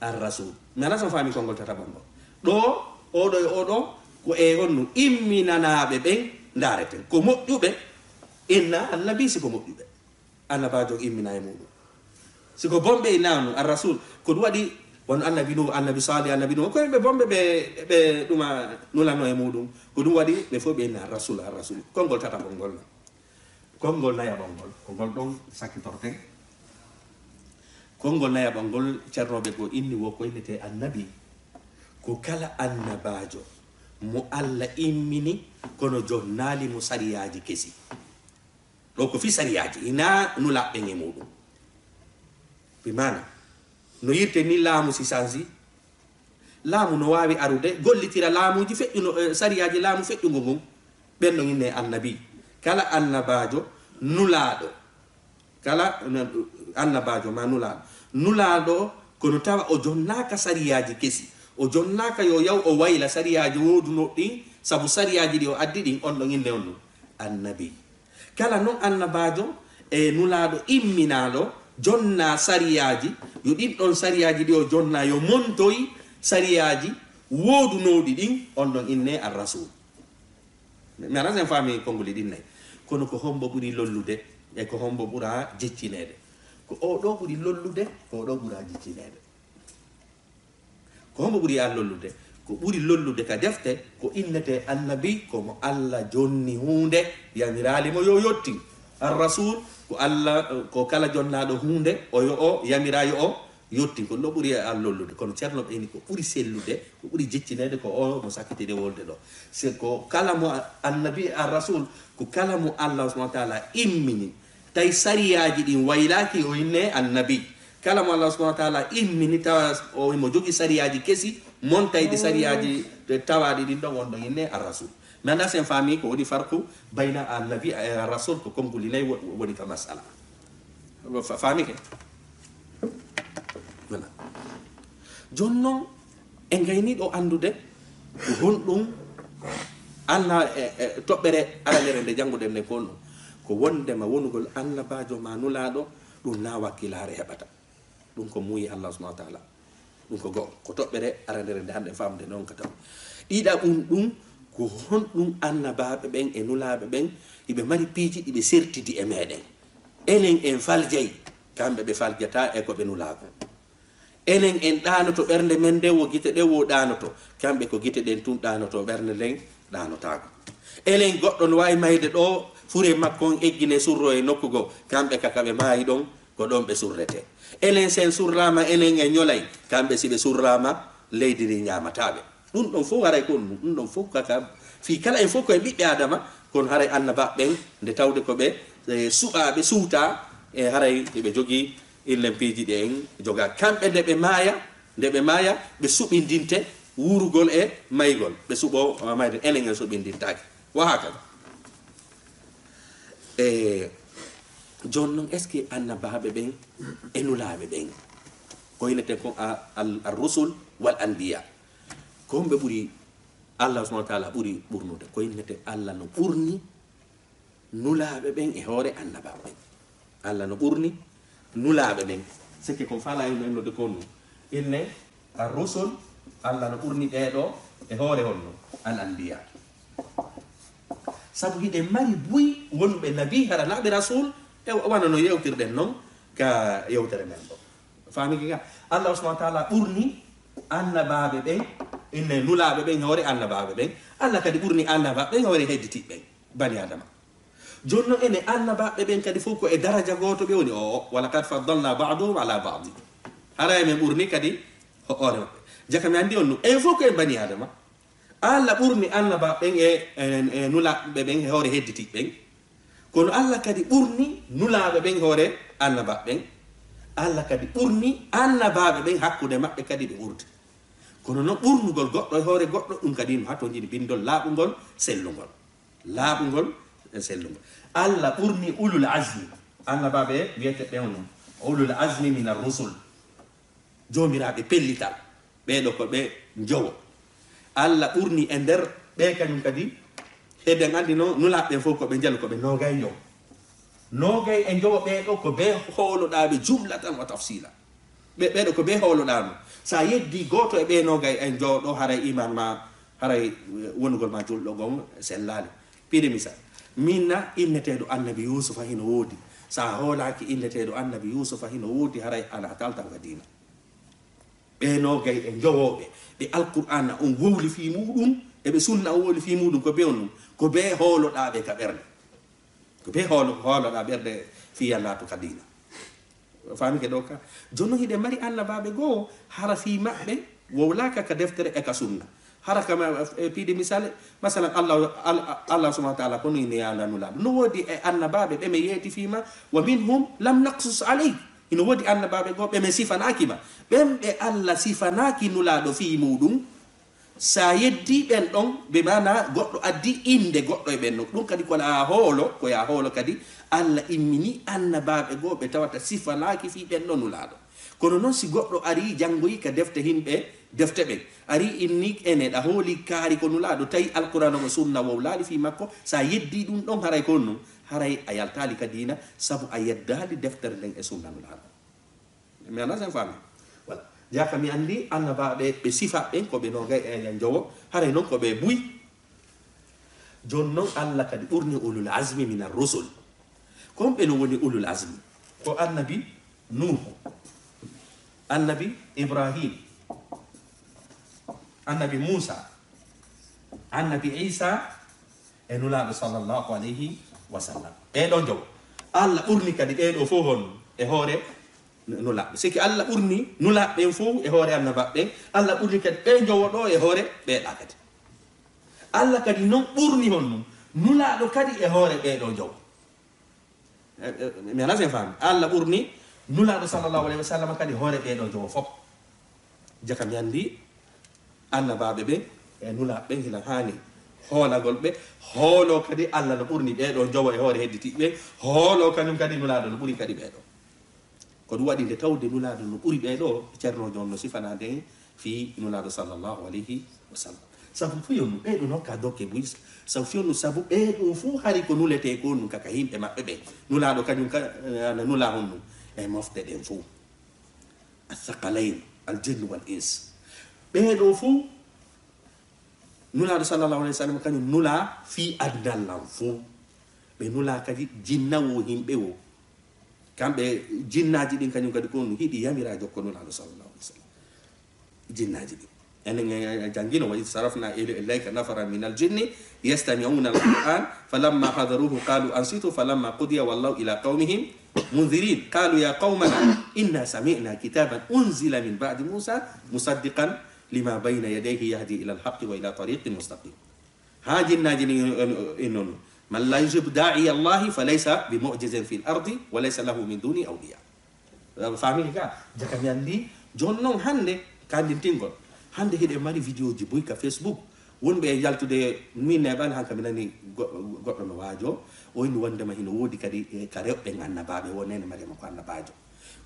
ar-rasul. Mi anndaa so on faami konngol tataɓol ngol. Ɗo, oo ɗoo e oo ɗoo, ko e on ɗum imminanaaɓe ɓen ndaareten. Ko moƴƴuɓe, inna annabi si ko moƴƴuɓe. Annabaajo immina e muuɗum. Si ko bonɓe inna on ar-rasul, ko ɗum waɗi wano annabi Nuhu, annabi Salih, annabi Nuhu, ko yimɓe bonɓe ɓe, ɓe ɗuma nulano e muuɗum. Ko ɗum waɗi ɓe fof ɓe inna ar-rasul, ar-rasul. Konngol tataɓol ngol non. Konngol nayaɓol ngol, ko ngol ɗon sakkitorten. Konngol nayaɓol ngol ceernooɓe goo inni wo ko innetee annabi. Ko kala annabaajo mo Alla immini, kono jonnaali mo sariyaaji kesi. Ɗo ko fii sariyaaji, hinaa nulaaɓe ɓen e muuɗum. Bi maana, no yirte ni laamu si sansi, laamu no waawi arude, gollitira laamuuji feƴƴuno, eh, sariyaaji laamu feƴƴungo ngun. Ɓen ɗon inne annabi. Kala annabaajo, nulaaɗo. Kala n-, annabaajo maa nulaaɗo. Nulaaɗo, kono tawa o jonnaaka sariyaaji kesi. O jonnaaka yo yaw o wayla sariyaaji wooduno ɗin, sabu sariyaaji ɗi o addi ɗin, on ɗon inne on ɗum annabi. Kala non annabaajo e nulaaɗo imminaaɗo, jonna sariyaaji, yo ɗin ɗon sariyaaji ɗi o jonna, yo montoy sariyaaji woodunooɗi ɗin, on ɗon innee ar-rasul. Mi aran sen faami konnguli ɗin nay. Kono ko hombo ɓuri lollude e ko hombo ɓura jeccineede? Ko oo ɗoo ɓuri lollude, ko oo ɗoo ɓura jeccineede. Ko hombo ɓuri an lollude? Ko ɓuri lollude ka defte, ko innetee annabi, ko mo Alla jonni huunde, yamiraali mo yo yottin. Ar-rasul, ko Alla, ko kala jonnaaɗo huunde, o yo o yamira yo o yottin. Ko ɗum ɗoo ɓuri an lollude. Kono Ceerno ɓe ini ko ɓuri sellude, ko ɓuri jeccineede ko o mo sakkitiɗe wolde ɗoo. Se ko kala mo a-, annabi, ar-rasul, ko kala mo Alla subhanahu wa taala immini, tawi sariyaaji ɗin waylaaki, o innee annabi. Kala mo Allah subhanahu wa taala immini, tawa o himo jogii sariyaaji kesi, montayɗi sariyaaji tawaaɗi ɗin ɗon, on ɗon innee ar-rasul. Mi anndaa si en faami ko woni farqu bayna annabi e ar-rasul, ko konnguli nay wo-, woni ka masala. Fa-, faami ke? Voilà. Jooni non, en gayni ɗo anndude ko honɗum anna-, e, e, toɓɓere aranere nde jannguɗen nde ko honɗum? Ko wondema wonugol annabaajo ma nulaaɗo, ɗum na wakkilaare heɓata. Ɗum ko muuyi Allah subhanahu wa taala. Ɗum ko go'o. Ko toɓɓere aranere nde hanɗen faamude non ka taw. Ɗiɗaɓum ɗum, ko honɗum annabaaɓe ɓen e nulaaɓe ɓen, hiɓe mari piiji ɗi ɓe sertidi e meɗen. Enen en faljay, kamɓe ɓe faljata e ko ɓe nulaa kon. Enen en ɗaanoto ɓernde men nden, wo gite ɗen wo ɗaanoto. Kamɓe ko gite ɗen tun ɗaanoto, ɓernde nden ɗaanotaako. Enen goɗɗo no waawi mayde ɗo, fure makko on eggine surro e nokku goo. Kamɓe ka, ka ɓe maayi ɗon, ko ɗon ɓe surrete. Enen si en surraama, enen en ñolay. Kamɓe si ɓe surraama, leydi ndi ñaamataa ɓe. Ɗum ɗon fof haray ko ɗum, ɗum ɗon fof kaka, fii kala en fof ko en ɓiɓɓe Aadama, kono haray annabaaɓe ɓen, nde tawde ko ɓe, e, suɓaaɓe, suutaa, e haray eɓe jogii illen piiji ɗi en jogaa. Kamɓe nde ɓe maaya, nde ɓe maaya, ɓe suɓindinte wuurugol e maygol. Ɓe suɓoo, a, mayde, enen en suɓindintaake. Wa hakada. E, jooni non, est-ce que annabaaɓe ɓen e nulaaɓe ɓen, ko inneten kon a-, al-, ar-rusul wal anbiya, ko homɓe ɓuri Allah subhanahu wa taala ɓuri ɓurnude? Ko innete Allah no ɓurni nulaaɓe ɓen e hoore annabaaɓe ɓen. Allah no ɓurni nulaaɓe ɓen. Sikke kon faalaa en no innude kon nun. Inne ar-rusul, Allah no ɓurni ɓee ɗoo e hoore honno? Al anbiya. Sabu hiɗen mari buy wonɓe nabi, hara naa ɓe rasul, e wano no yewtirɗen non ka yewtere men ɗo. Faamiki ka? Allah subhanahu wa taala ɓurni annabaaɓe ɓen, inne nulaaɓe ɓen e hoore annabaaɓe ɓen. Allah kadi ɓurni annabaaɓe ɓen e hoore hedditiiɓe ɓen, bani Adama. Jooni non, enen annabaaɓe ɓen kadi fof ko e daraja gooto ɓe woni. O, o, wa laqad faddalna ba'dahum ala ba'din. Hara emen ɓurni kadi ho-, hoore maɓɓe. Jaka mi anndi on ɗum. En fof ko en bani Adama. Allah ɓurni annabaaɓe ɓen e, e, e nulaaɓe ɓen e hoore hedditiiɓe ɓen. Kono Allah kadi ɓurni nulaaɓe ɓen e hoore annabaaɓe ɓen. Allah kadi ɓurni annabaaɓe ɓen hakkunde maɓɓe kadi ɓe ɓurdi. Kono non ɓurnugol goɗɗo e hoore goɗɗo, ɗum kadi no hatonjini binndol laaɓungol, sellungol. Laaɓungol e sellungol. Allah ɓurni ulul azmi. Annabaaɓe wiyete ɓen non. Ulul azmi min ar-rusul. Joomiraaɓe pellital. Ɓee ɗoo ko ɓe njowo. Allah ɓurni e nder ɓee kañum kadi. Heɗen anndi no, nulaaɓe ɓen fof ko ɓe njalu, ko ɓe noogay njowo. Noogay e njowo ɓee ɗoo ko ɓe hooloɗaaɓe jumlatan wa tafsila. Ɓe, ɓee ɗoo ko ɓe hooloɗaano. So a yeddi gooto e ɓee noogay e njowo ɗoo, haray iman ma, haray, eh, wonugol ma julɗo gon sellaali. Piide misal. Min na inneteeɗo annabi Yuusufa hino woodi. So a hoolaaki inneteeɗo annabi Yuusufa hino woodi, haray ana taltal ka diina. Ɓee noogay e njowooɓe, ɓe Alqur'aana on wowli fii muuɗum, e ɓe sunna on wowli fii muuɗum, ko ɓe on ɗum, ko ɓe hooloɗaaɓe ka ɓernde. Ko ɓe hoolo-, hooloɗaa ɓernde fii yallaato ka diina. Faamike ɗoo ka? Jooni non hiɗen mari annabaaɓe goo, hara fii maɓɓe wowlaaka ka deftere e ka sunna. Hara kama, e, piide misale, masalan, Allah, Al-, Allah subhanahu wa taala ko no ine yaada Nulaaɗo. No woodi e annabaaɓe ɓe men yeeti fii ma, wa minhum lam naqsus alayk. Hino woodi annabaaɓe goo ɓe men sifanaaki ma. Ɓen ɓe Allah sifanaaki Nulaaɗo fii muuɗum, sa yeddi ɓen ɗon, bi maana goɗɗo addi innde goɗɗo e ɓen non. Ɗum kadi ko alaa hoolo, ko yaa hoolo kadi, Allah immini annabaaɓe goo ɓe tawata sifanaaki fii ɓen ɗon Nulaaɗo. Kono non si goɗɗo arii janngoyi ka defte himɓe Defte ɓen. Ari inni ene ɗa hooli kaari ko Nulaaɗo, tawi Alqur'aana o sunna wowlaali fii makko, so a yeddii ɗum ɗon, haray ko honɗum? Haray a yaltaali ka diina, sabu a yeddaali deftere nden e sunna Nulaaɗo. Mi anndaa si en faami. Voilà. Jaka mi anndi annabaaɓe ɓe sifa ɓen ko ɓe noogay e njowo, haray non ko ɓe buy. Jooni non Alla kadi ɓurni ulul azmi minar rusul. Ko homɓe no woni ulul azmi? Ko annabi Nuuhu, annabi Ibrahim, annabi Muusa, annabi Iisa, e Nulaaɗo sallallahu alayhi wa sallam. Ɓee ɗoo njowo. Alla ɓurni kadi ɓee ɗoo fof honɗum? E hoore Nulaaɓe. Siki Alla ɓurni Nulaaɓe ɓen fof e hoore annabaaɓe ɓen. Alla ɓurni kadi ɓee njowo ɗoo e hoore ɓee ɗaa kadi. Alla kadi non ɓurni honɗum? Nulaaɗo kadi e hoore ɓee ɗoo njowo. E, e, mi anndaa si en faami. Alla ɓurni Nulaaɗo sallallahu alayhi wa sallam kadi hoore ɓee ɗoo njowo fof. Jaka mi anndi annabaaɓe ɓen e Nulaaɓe ɓen hino haani hoolagol ɓe, hooloo kadi Alla no ɓurni ɓee ɗoo njowo e hoore hedditiiɓe ɓen, hooloo kañum kadi Nulaaɗo no ɓuri kadi ɓee ɗoo. Ko ɗum waɗi nde tawde Nulaaɗo no ɓuri ɓee ɗoo, Ceerno on no sifana nden fii Nulaaɗo sallallahu alayhi wa sallam. Sabu fii honɗum ɓee ɗoo no hokka dokke buy, sabu fii honɗum, sabu ɓee ɗoo fof hari ko nuletee ko honɗum ka, ka yimɓe maɓɓe ɓen. Nulaaɗo kañum ka, eh, ana nula honɗum? E mofte ɗen fof. Athaqalayn, al jinn wal ins. Ɓee ɗoo fof, Nulaaɗo sallallahu alayhi wa sallam kañum nulaa fii aduna lan fof. Ɓe nulaa kadi jinna woo, yimɓe woo. Kamɓe jinnaaji ɗin kañum kadi ko honɗum? Hiɗi yamira jokko Nulaaɗo sallallahu alayhi wa sallam. Jinnaaji ɗin. Enen en, en janngino, "Wa idh sarafna il-, ilayka nafaran minal jinni yastami'una al-Qur'an, falamma hadaruhu qalu ansitu, falamma qudiya wallaw ila qawmihim munzirin. Qalu ya qawmana inna sami'na kitaban unzila min ba'di Musa musaddiqan lima bayna yadayhi yahdi ila al-haqqi wa ila tariqin mustaqim." Haa jinnaaji ɗin en, en, en non. "Man la yujib da'iya Allahi fa laysa bi mu'jizin fil ardi wa laysa lahu min duni awliya." Faami ka? Jaka mi anndi, jooni non hannde, kandintingol. Hannde hiɗen mari vidéo ji buy ka Facebook. Wonɓe e yaltude, min neeɓaani, han ka mi nani go-, goɗɗo no waajo. O inni wondema hino woodi kadi, eh, ka rewɓe annabaaɓe, wonene Mariama ko annabaajo.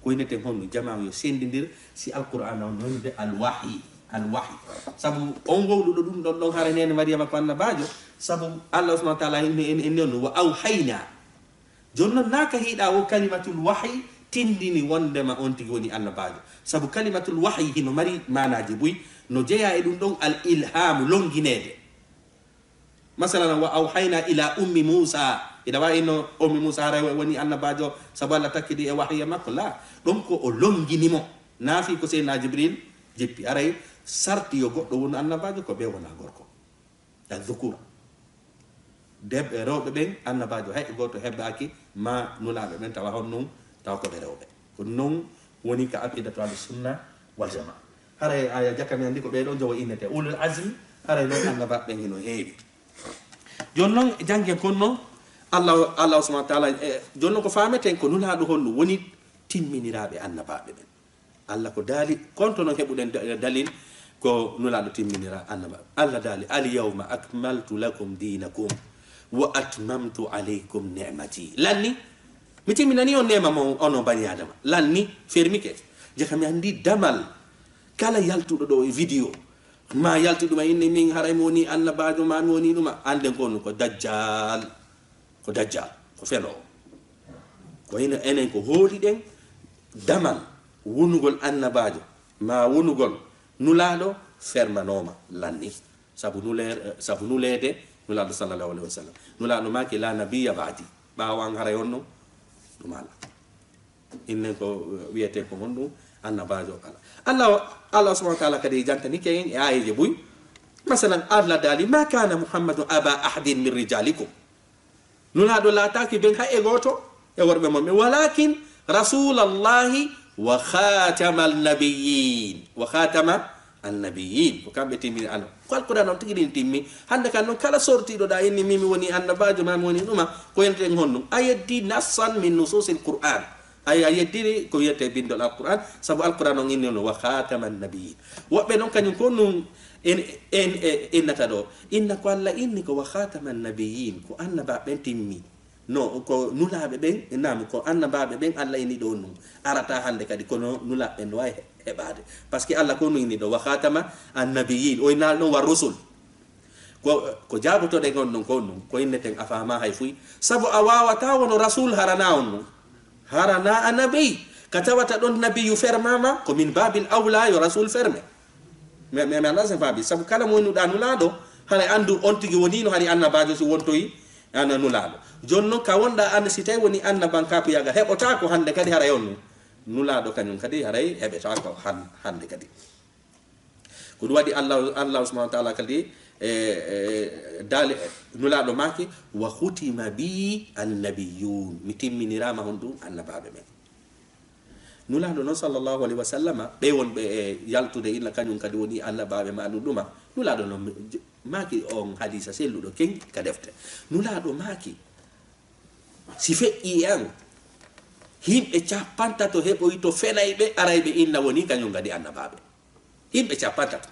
Ko inneten honno jamaa yo senndindir si Alqur'aana on no wi'ude alwahyi, alwahyi. Sabu on wowluɗo ɗum ɗon, ɗon hara nene Mariama ko annabaajo, sabu Allah subhanahu wa ta'ala inni, inni, inni on, "Wa awhayna." Jooni non, naa ka hiɗa o kalimatul wahyi tindini wondema on tigi woni annabaajo. Sabu kalimatul wahyi hino mari maanaaji buy, no jeyaa e ɗum ɗon al ilhamu, longineede. Masalan, "Wa awhayna ila ummi Musa." Ina waawi no ummi Musa haray woni annabaajo sabu Allah takkidi e wahyi e makko? La. Ɗon ko o longini mo. Naa fii ko Seydina Jibril jippi. Haray sarti yo goɗɗo wonu annabaajo ko bee wona gorko. Adh-dhukur. Deb-, rewɓe ɓen annabaajo hay gooto hebbaaki, ma nulaaɓe ɓen tawa honɗum, tawa ko ɓe rewɓe. Ko non woni ka aqidatu ahli sunna wal jamaa. Haray aya jaka mi anndi ko ɓee ɗoo njowo innete ulul azmi, haray non annabaaɓe ɓen hino heewi. Jooni non janngen kon non, Allah, Allah subhanahu wa ta'ala, e, jooni non ko faameten ko nulaaɗo honɗum woni timminiraaɓe annabaaɓe ɓen. Allah ko daali, kon to non heɓuɗen da-, dalil ko nulaaɗo timminira annabaaɓe. Allah daali, "Al yawma akmaltu lakum dinakum wa atmamtu alaykum ni'mati." Lanni, mi timminani on neema mon, onon bani Adama. Lanni, fermike. Jaka mi anndi damal. Kala yaltuɗo ɗo e vidéo, ma yalti ɗuma inni min haray mi woni annabaajo, ma mi woni ɗuma. Annden ko on ko dajjal. Ko dajjal. Ko felo. Ko ina enen ko hooliɗen damal wonugol annabaajo, ma wonugol nulaaɗo fermanooma lanni. Sabu nuleer-, sabu nuleede nulaaɗo sallallahu alayhi wa sallam. Nulaaɗo maaki, "La nabiyya ba'di." Ɓaawo an haray on non, ɗum ala. Innen ko, eh, wiyetee ko honɗum? Annabaajo ala. Allah, Allah subhanahu wa ta'ala kadi jantanike en e aayeeje buy. Masalan, Allah daali, "Ma kana Muhammadun aba ahadin min rijalikum." Nulaaɗo laataaki ben hay e gooto e worɓe mon ɓen. "Walakin rasulallahi wa khataman nabiyyin." Wa khatama annabiyyin. Ko kamɓe timmini ano. Ko Alqur'an on tigi ɗin timmi. Hannde kan non kala sortiiɗo ɗa inni min mi woni annabaajo ma mi woni ɗuma, ko yenten honɗum? A yeddi nassan min nususil Qur'an. Ay, a yeddiri ko wiyetee binndol Alqur'an, sabu Alqur'an on inni on wa khataman nabiyyin. Woɓɓe non kañum ko nun en, en, e, innata ɗo. Inna ko Allah inni ko wa khataman nabiyyin, ko annabaaɓe ɓen timmi. No, ko nulaaɓe ɓen, naam, ko annabaaɓe ɓen Allah inni ɗo nun. Arata hannde kadi, kono nulaaɓe ɓen no wayi he. heɓaade. Parce que Allah ko no inni ɗo, wa khatama annabiyin, o innaali ɗon wa rusul. Ko, ko jaabotoɗen on ɗon ko on ɗum, ko inneten a faama hay fuy. Sabu a waawata wono rasul harana on ɗum. Harana a nabi. Ka tawata ɗon nabiyu fermama, ko min babil awla yo rasul ferme. Mi, mi, mi anndaa sen faabi. Sabu kala mo innuɗa nulaaɗo, haray anndu on tigi woni no hari annabaajo si wontoyi ana nulaaɗo. Jooni non ka wonɗa an si tawi woni annabankaku yaga heɓotaako hannde kadi haray on ɗum. Nulaaɗo kañum kadi haray heɓetaako han-, hannde kadi. Ko ɗum waɗi Allah, Allah subhanahu wa ta'ala kadi, e, e, daali, e, nulaaɗo maaki, "Wa khutima bi annabiyun." Mi timminiraama honɗum annabaaɓe men. Nulaaɗo noon sallallahu alayhi wa sallama, ɓe wonɓe e yaltude ina kañum kadi woni annabaaɓe ma ɗum ɗuma. Nulaaɗo noon maaki on hadiisa selluɗo keŋ ka defte. Nulaaɗo maaki, si feƴƴi e an, yimɓe capantato heɓoyto fenayɓe arayɓe inna woni kañum kadi annabaaɓe. Yimɓe capantato.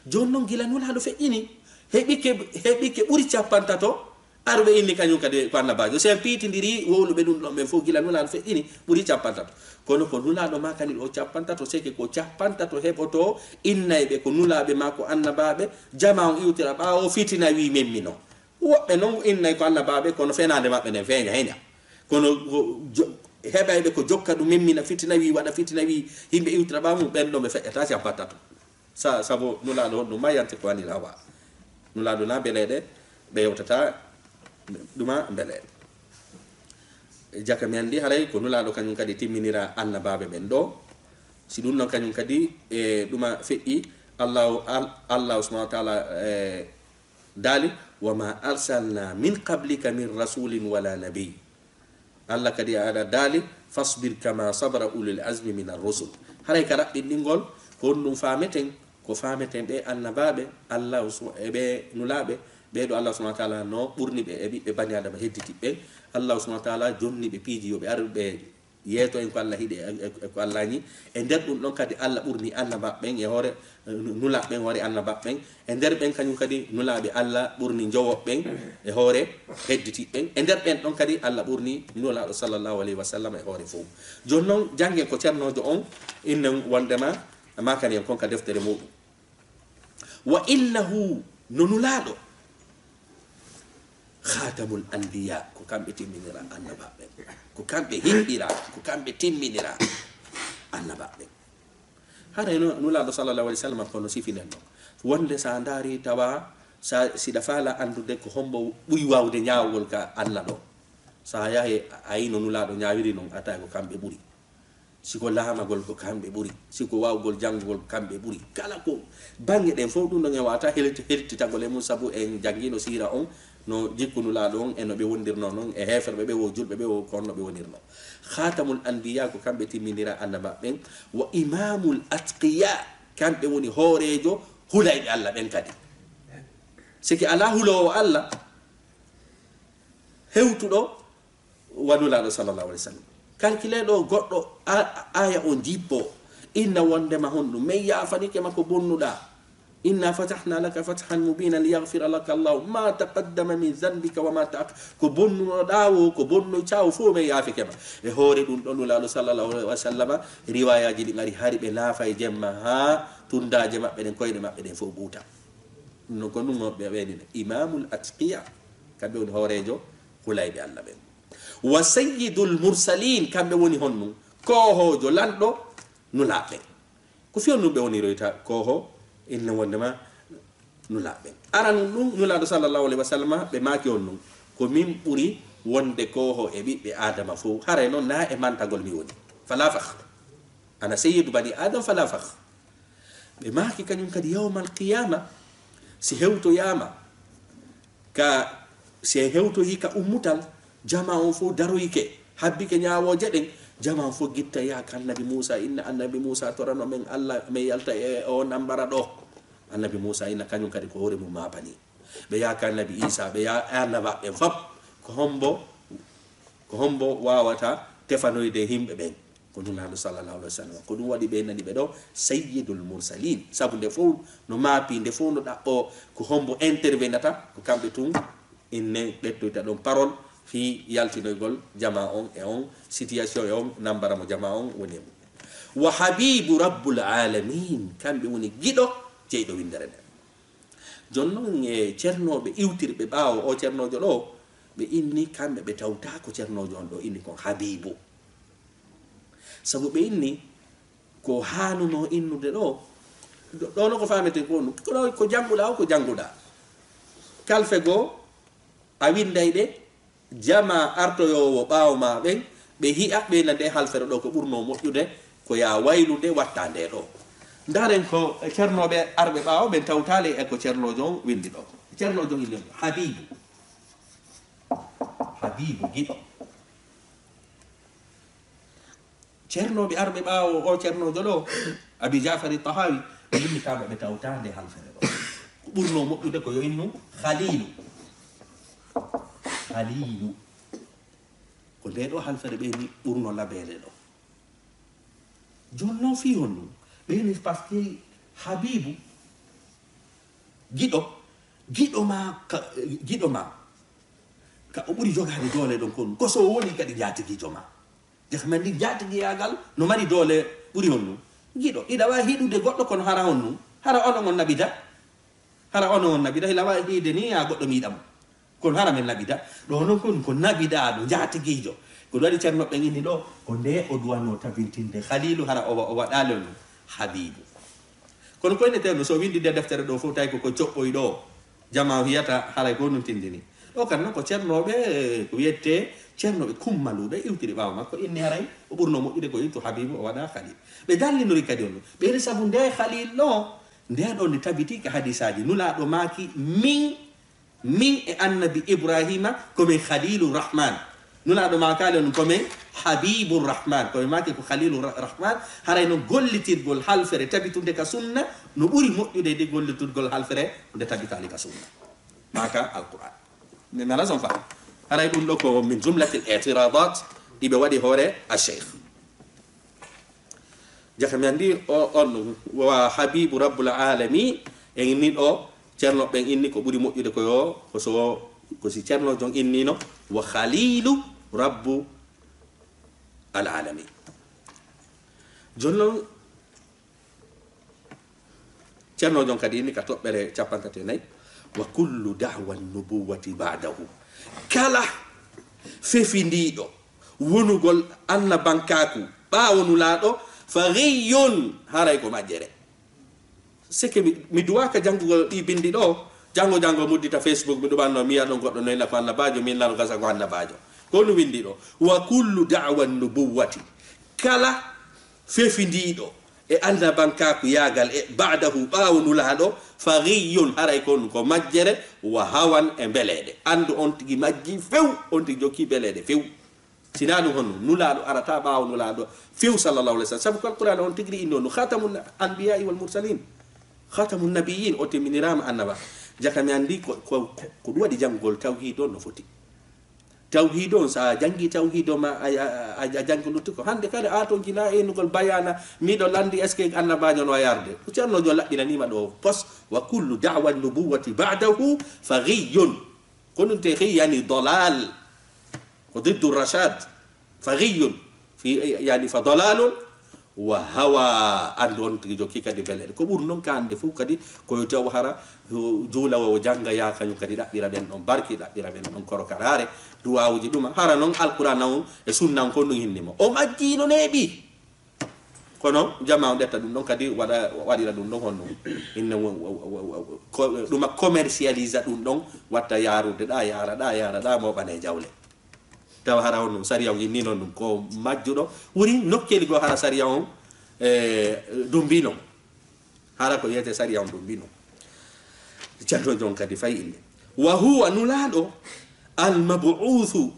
Jooni noon gila nulaaɗo feƴƴini, heɓike, heɓike ɓuri capantato, arɓe inni kañum kadi ko annabaajo. Si en piitindiri wowluɓe ɗum ɗon ɓen fof gila nulaaɗo feƴƴini, ɓuri capantato. Kono ko nulaaɗo maakani ɗo capantato, seke ko capantato heɓoto innayɓe ko nulaaɓe ma ko annabaaɓe, jama on iwtira ɓaawo fitina wi memmino. Woɓɓe noon innay ko annabaaɓe, kono fenaande maɓɓe nden feeña heña. Kono ko jo-, heɓayɓe ko jokka ɗum memmina fitina wi, waɗa fitina wi, yimɓe iwtira ɓaawo mum, ɓen ɗon ɓe feƴƴata capantato. Sa-, sabu nulaaɗo on ɗum ma yante ko anil hawa. Nulaaɗo na beleeɗe, ɓe yewtata ɗuma beleeɗe. Jaka mi anndi haray ko nulaaɗo kañum kadi timminira annabaaɓe ɓen ɗo. Si ɗum noon kañum kadi e ɗuma feƴƴi, Allahu, Al-, Allahu subhanahu wa ta'ala, e, daali, "Wa ma arsalna min qablika min rasulin wala nabiy." Allah kadi aɗa daali, "Fasbir kama sabara ulul azmi min ar-rusul." Haray ka raɓɓinɗingol, ko honɗum faameten? Ko faameten ɓe annabaaɓe, Allah su-, e ɓe nulaaɓe, ɓe ɗo Allah subhanahu wa ta'ala no ɓurni ɓe e ɓiɓɓe bani Adama hedditi ɓen. Allah subhanahu wa ta'ala jonni ɓe piiji yo ɓe ar ɓe yeeto en ko Allah hiɗi e, e, e ko Allah ñi. E nder ɗum ɗon kadi Allah ɓurni annabaaɓe ɓen e hoore, eh, nulaaɓe ɓen hoore annabaaɓe ɓen. E nder ɓen kañum kadi nulaaɓe Allah ɓurni njowoɓe ɓen e hoore hedditiiɓe ɓen. E nder ɓen ɗon kadi Allah ɓurni nulaaɗo sallallahu alayhi wa sallam e hoore fof. Jooni noon janngen ko ceernoojo on innen wondema maakani en kon ka deftere muɗum. Wa innahu, no nulaaɗo, khatamul anbiya, ko kamɓe timminira annabaaɓe ɓen, ko kamɓe hiɓɓira, ko kamɓe timminira annabaaɓe ɓen. Haray no nulaaɗo sallallahu alayhi wa sallam kono sifinen ɗon. Wonde sa ndaari tawa sa, siɗa faala anndude ko hombo ɓuri waawde ñaawgol ka Allah ɗo. Sa yahi a yino nulaaɗo ñaawiri non, a tawi ko kamɓe ɓuri. Si ko laamagol ko kamɓe ɓuri, si ko waawgol janngugol ko kamɓe ɓuri. Kala ko bannge ɗen fof ɗum ɗon en wawata hel-, heltitagol e mum, sabu en janngino siira on, no jikku nulaaɗo on e no ɓe wondirno non e heeferɓe ɓe wo julɓe ɓe wo kon no ɓe wonirno. Khatamul anbiya ko kamɓe timminira annabaaɓe ɓen, wa imamul atqiya kamɓe woni hooreejo hulayɓe Allah ɓen kadi. Siki alaa huloowo Allah hewtuɗo wa nulaaɗo sallallahu alayhi wa sallam. Calcule ɗo goɗɗo a-, aya on jippo inna wondema honɗum men yaafanike ma ko bonnuɗa. Inna fatahna laka fathan mubina liyaghfira laka Allahu ma taqaddama min dhanbika wa ma ta'akhkhar. Ko bonnunoɗa wo, ko bonnoyta wo fof men yaafike ma. E hoore ɗum ɗo nulaaɗo sallallahu alayhi wa sallama riwayaji ɗi ngari hari ɓe naafa e jemma ha tundaje maɓɓe ɗen, koyɗe maɓɓe ɗen fof ɓuuta. Ɗum noon ko ɗum ɓe ɓeynina imamul atqiya, kamɓe woni hooreejo hulayɓe Allah ɓen. Wa sayyidul mursalin, kamɓe woni honɗum? Koohoojo lanɗo nulaaɓe. Ko fii honɗum ɓe woniroyta kooho inna wondema nulaaɓe? Aranun ɗum, nulaaɗo sallallahu alayhi wa sallam, ɓe maaki on ɗum, ko min ɓuri wonde kooho e ɓiɓɓe Aadama fof. Haray noon na e mantagol mi woni. Fala fakhr. Ana sayyidu bani Adam fala fakhr. Ɓe maaki kañum kadi yawmal qiyama, si hewtoyama, ka, si en hewtoyi ka ummutal, jama on fof daroyike, habbike ñaawooje ɗen, jama on fof gitta yaaka annabi Muusa, inna annabi Muusa torano men Allah, men yalta e o nambara ɗo. Annabi Muusa inna kañum kadi ko hoore mum maapani. Ɓe yaaka annabi Isa, ɓe ya-, annabaaɓe ɓen fop, ko hombo, ko hombo wawata tefanoyde yimɓe ɓen? Ko Nulaaɗo sallallahu alayhi wa sallam. Ko ɗum waɗi ɓe nani ɓe ɗo sayyidul mursalin. Sabu nde fof no maapi, nde fof no ɗaɓɓo ko hombo intervenata, ko kamɓe tun inne ɓettoyta ɗon parole fii yaltinoygol jama on e on situation e on nambara mo jama on woni e mum. Wa habibu rabbul alamin, kamɓe woni giɗo jeyɗo winndere nden. Jooni noon, e cernooɓe iwtirɓe ɓaawo o cernoojo ɗo, ɓe inni kamɓe ɓe tawtaa ko cernoojo on ɗo inni kon Habiibu. Sabu ɓe inni ko haanunoo innude ɗo, ɗo, ɗo no ko faametee ko ɗum. Ko ɗo ko jannguɗaa o, ko jannguɗaa. Kalfe goo, a winnday ɗe, jamaa artoyoowo ɓaawo maa ɓen, ɓe hi'a, ɓe nana nde halfere ɗo ko ɓurnoo moƴƴude, ko yaa waylude, watta nde ɗo. Ndaaren ko cernooɓe arɓe ɓaawo ɓen tawtaale e ko cernoojo on winndi ɗo. Cernoojo on inni Habiibu. Habiibu giɗo. Cernooɓe arɓe ɓaawo o cernoojo ɗo, Abi Jafari Tahawi, ɓe inni kamɓe ɓe tawtaa nde halfere ɗo. Ko ɓurnoo moƴƴude ko yo innu Khaliilu. Khaliilu. Ko nde ɗo halfere ɓe ni ɓurnoo labeede ɗo. Jooni noon fii honɗum? Ɓe ni parce que Habiibu, giɗo, giɗo maa, ka, giɗo maa, ka o ɓuri jogaade doole ɗon kon, ko so woni kadi njaatigiijo maa. Jaka men ndi njaatigiyaagal no mari doole ɓuri honɗum? Giɗo, iɗa waawi hiɗude goɗɗo kono hara honɗum? Hara onon on naɓida? Hara onon on naɓida? Hila waawi hiide ni yaa goɗɗo mi yiɗa mo. Kono hara men naɓida? Ɗo noon kon ko naɓidaaɗo, njaatigiijo. Ko ɗum waɗi ceerno ɓen inni ɗo, ko nde o duwanoo tabintinde Khaliilu, hara o wa-, o waɗaali on Habiibu. Kono ko ene teno, so o winndi nde deftere ɗo fof, tawi ko ko coɓɓoy ɗo, jamaa o hiyata haray ko ɗum tindini. Ɗo kan noon ko ceernooɓe ko wiyetee ceernooɓe kummaluuɓe iwtiri ɓaawo makko, inni haray o ɓurnoo moƴƴude ko ittu Habiibu o waɗa Khalil. Ɓe dallinori kadi on ɗum. Ɓe ri sabu nde Khalil ɗo, nde ɗon nde tabiti ka hadisaaji. Nulaaɗo maaki, min, min e Annabi Ibraahiima ko min Khaliilu Rahmaan. Nulaaɗo maakaali on ko min Habiibu Rahmaan. Ko ɓe maaki ko Khaliilu Ra-, Rahmaan. Haray noon gollitirgol halfere tabitunde ka sunna no ɓuri moƴƴude e nde gollitirgol halfere nde tabitaali ka sunna. Maaka Alqur'aan. Mi mala son fa. Haray ɗum ɗo ko min jumlatil i'tiradat ɗi ɓe waɗi hoore a Cheikh. Jaka mi anndi o, on wa Habiibu Rabbul Aalami, en ni ɗo, ceerno ɓen inni ko ɓuri moƴƴude ko yo, ko so, ko si ceerno jon innino, wa Khaliilu Rabbu al Aalami. Jooni noon, ceerno jon kadi inni ka toɓɓere cappanɗe tati e nayi, wa kullu da'wa nubuwwati ba'dahu. Kala fefindiiɗo wonugol annabankaaku ɓaawo Nulaaɗo, fa ghiyyun, haray ko majjere. Seke mi, mi duwaaka janngugol ɗi binndi ɗo, janngo janngo muddita Facebook, mi ɗumanno, mi yiya ɗon goɗɗo no inna ko annabaajo, mi innano gasa ko annabaajo. Ko ɗum winndi ɗo. Wa kullu da'wa nubuwwati. Kala fefindiiɗo e annabankaaku yaagal e ba'dahu, ɓaawo Nulaaɗo, fa ghiyyun, haray ko ɗum ko majjere, wa hawan e mbeleeɗe. Anndu on tigi majji few, on tigi jokki mbeleeɗe few. Sinaa ɗum honno? Nulaaɗo arata ɓaawo Nulaaɗo few, sallallahu alaihi wasallam. Sabu ko Alqur'aana on tigi inni on, khatamun anbiya'i wal mursalin. Khatamun nabiyyin, o timminiraama annaba. Jaka mi anndi ko, ko, ko, ko ɗum waɗi janngugol tawhiid on no foti. Tawhiid on, so a janngi tawhiid on ma, a, a, a, a janngi luttuko. Hannde kadi a toon jina e innugol bayaana, miɗo lanndi, est-ce que annabaajo no yarde? Ceerno jo laɓɓinaniima ɗo pos, wa kullu da'wa nubuwwati ba'dahu fa ghiyyun. Ko ɗum te ghiy yani dalal. Ko diddu rashad. Fa ghiyyun. Fi, yani fa dalalun. Wa hawa, anndu on tigi jokki kadi mbeleeɗe. Ko ɓuri noon ka hannde fof kadi, ko yo taw hara, yo juulawo o jannga, yaa kañum kadi ɗaɓɓira ɓen ɗon barki, ɗaɓɓira ɓen ɗon korokaraare, duwaawuji ɗuma. Hara noon Alqur'aana on e sunna on ko ɗum hinni mo. O majjii no neeɓi. Kono jamaa on ƴetta ɗum ɗon kadi waɗa, waɗira ɗum ɗon honno? Inne wo-, wo-, wo-, wo-, wo-, ko-, ɗuma commercialisa ɗum ɗon, watta yaarude ɗa, yaara ɗa, yaara ɗa, mooɓane jawle. Tawa hara on ɗum, sariya on inni noon ɗum ko majjuɗo. Woni nokkeeli goo hara sariya on, e, dumbi noon. Hara ko wiyete sariya on dumbi noon. Ceerno jon kadi fay inde. Wa huwa, Nulaaɗo, al mabuusu,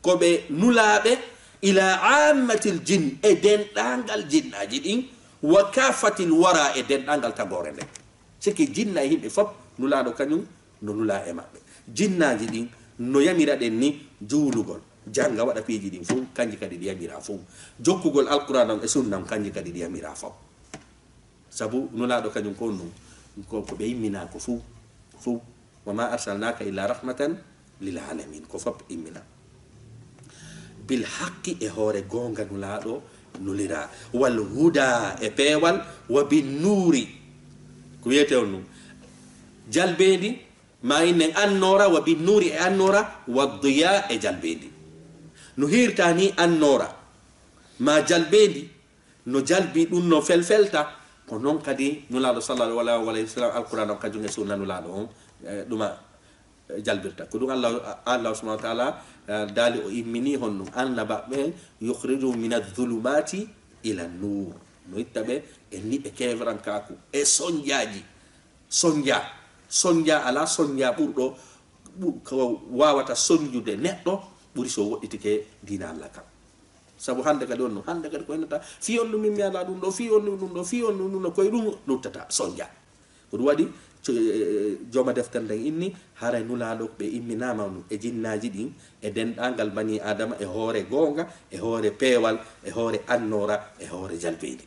ko ɓe nulaaɓe, ila ammatil jin, e denɗaangal jinnaaji ɗin, wa kaafatil wara, e denɗaangal tagoore nden. Siki jinna e yimɓe fof, Nulaaɗo kañum no nulaa e maɓɓe. Jinnaaji ɗin no yamira ɗen ni juulugol, jannga, waɗa piiji ɗin fof, kanji kadi ɗi yamira fof. Jokkugol Alqur'aana on e sunna on, kanji kadi ɗi yamira fof. Sabu Nulaaɗo kañum ko on ɗum, ko, ko ɓe yimminaa ko fof, fof. Wa ma arsalnaka illa rahmatan lil alamin. Ko fof immina. Bil haqqi, e hoore goonga, Nulaaɗo Nulira. Wal huda e peewal, wa bin nuuri. Ko wiyetee on ɗum? Jalbeendi, ma innen annoora, wa bin nuuri e annoora, wa diya e jalbeendi. No hiirta ni annoora, ma jalbeendi, no jalbi ɗum no felfelta, ko noon kadi Nulaaɗo sallallahu alayhi wa sallam, Alquraan on, kañum e sunna Nulaaɗo on, eh, ɗuma, eh, jalbirta. Ko ɗum Allah, Allah subhanahu wa ta'ala, eh, daali o immini honɗum? Annabaaɓe ɓen, "Yukhrijuhum min adh-dhulumati ila an-nur." No itta ɓe e niɓe keewrankaaku, e sonjaaji. Sonja, sonja alaa sonja ɓurɗo, ɓu-, ko waawata sonjude neɗɗo ɓuri so woɗɗitike diina Allah kan. Sabu hannde kadi on no, hannde kadi ko hennata, fii on ɗum min mi alaa ɗum ɗo, fii on ɗum ɗum ɗo, fii on ɗum ɗum ɗo, koye ɗum luttata, sonja. Ko ɗum waɗi, co-, e, e, jooma deftere nden inni, haray Nulaaɗo ɓe imminaama ɗum e jinnaaji ɗin, e denɗangal bani Aadama, e hoore goonga, e hoore peewal, e hoore annoora, e hoore jalbeendi.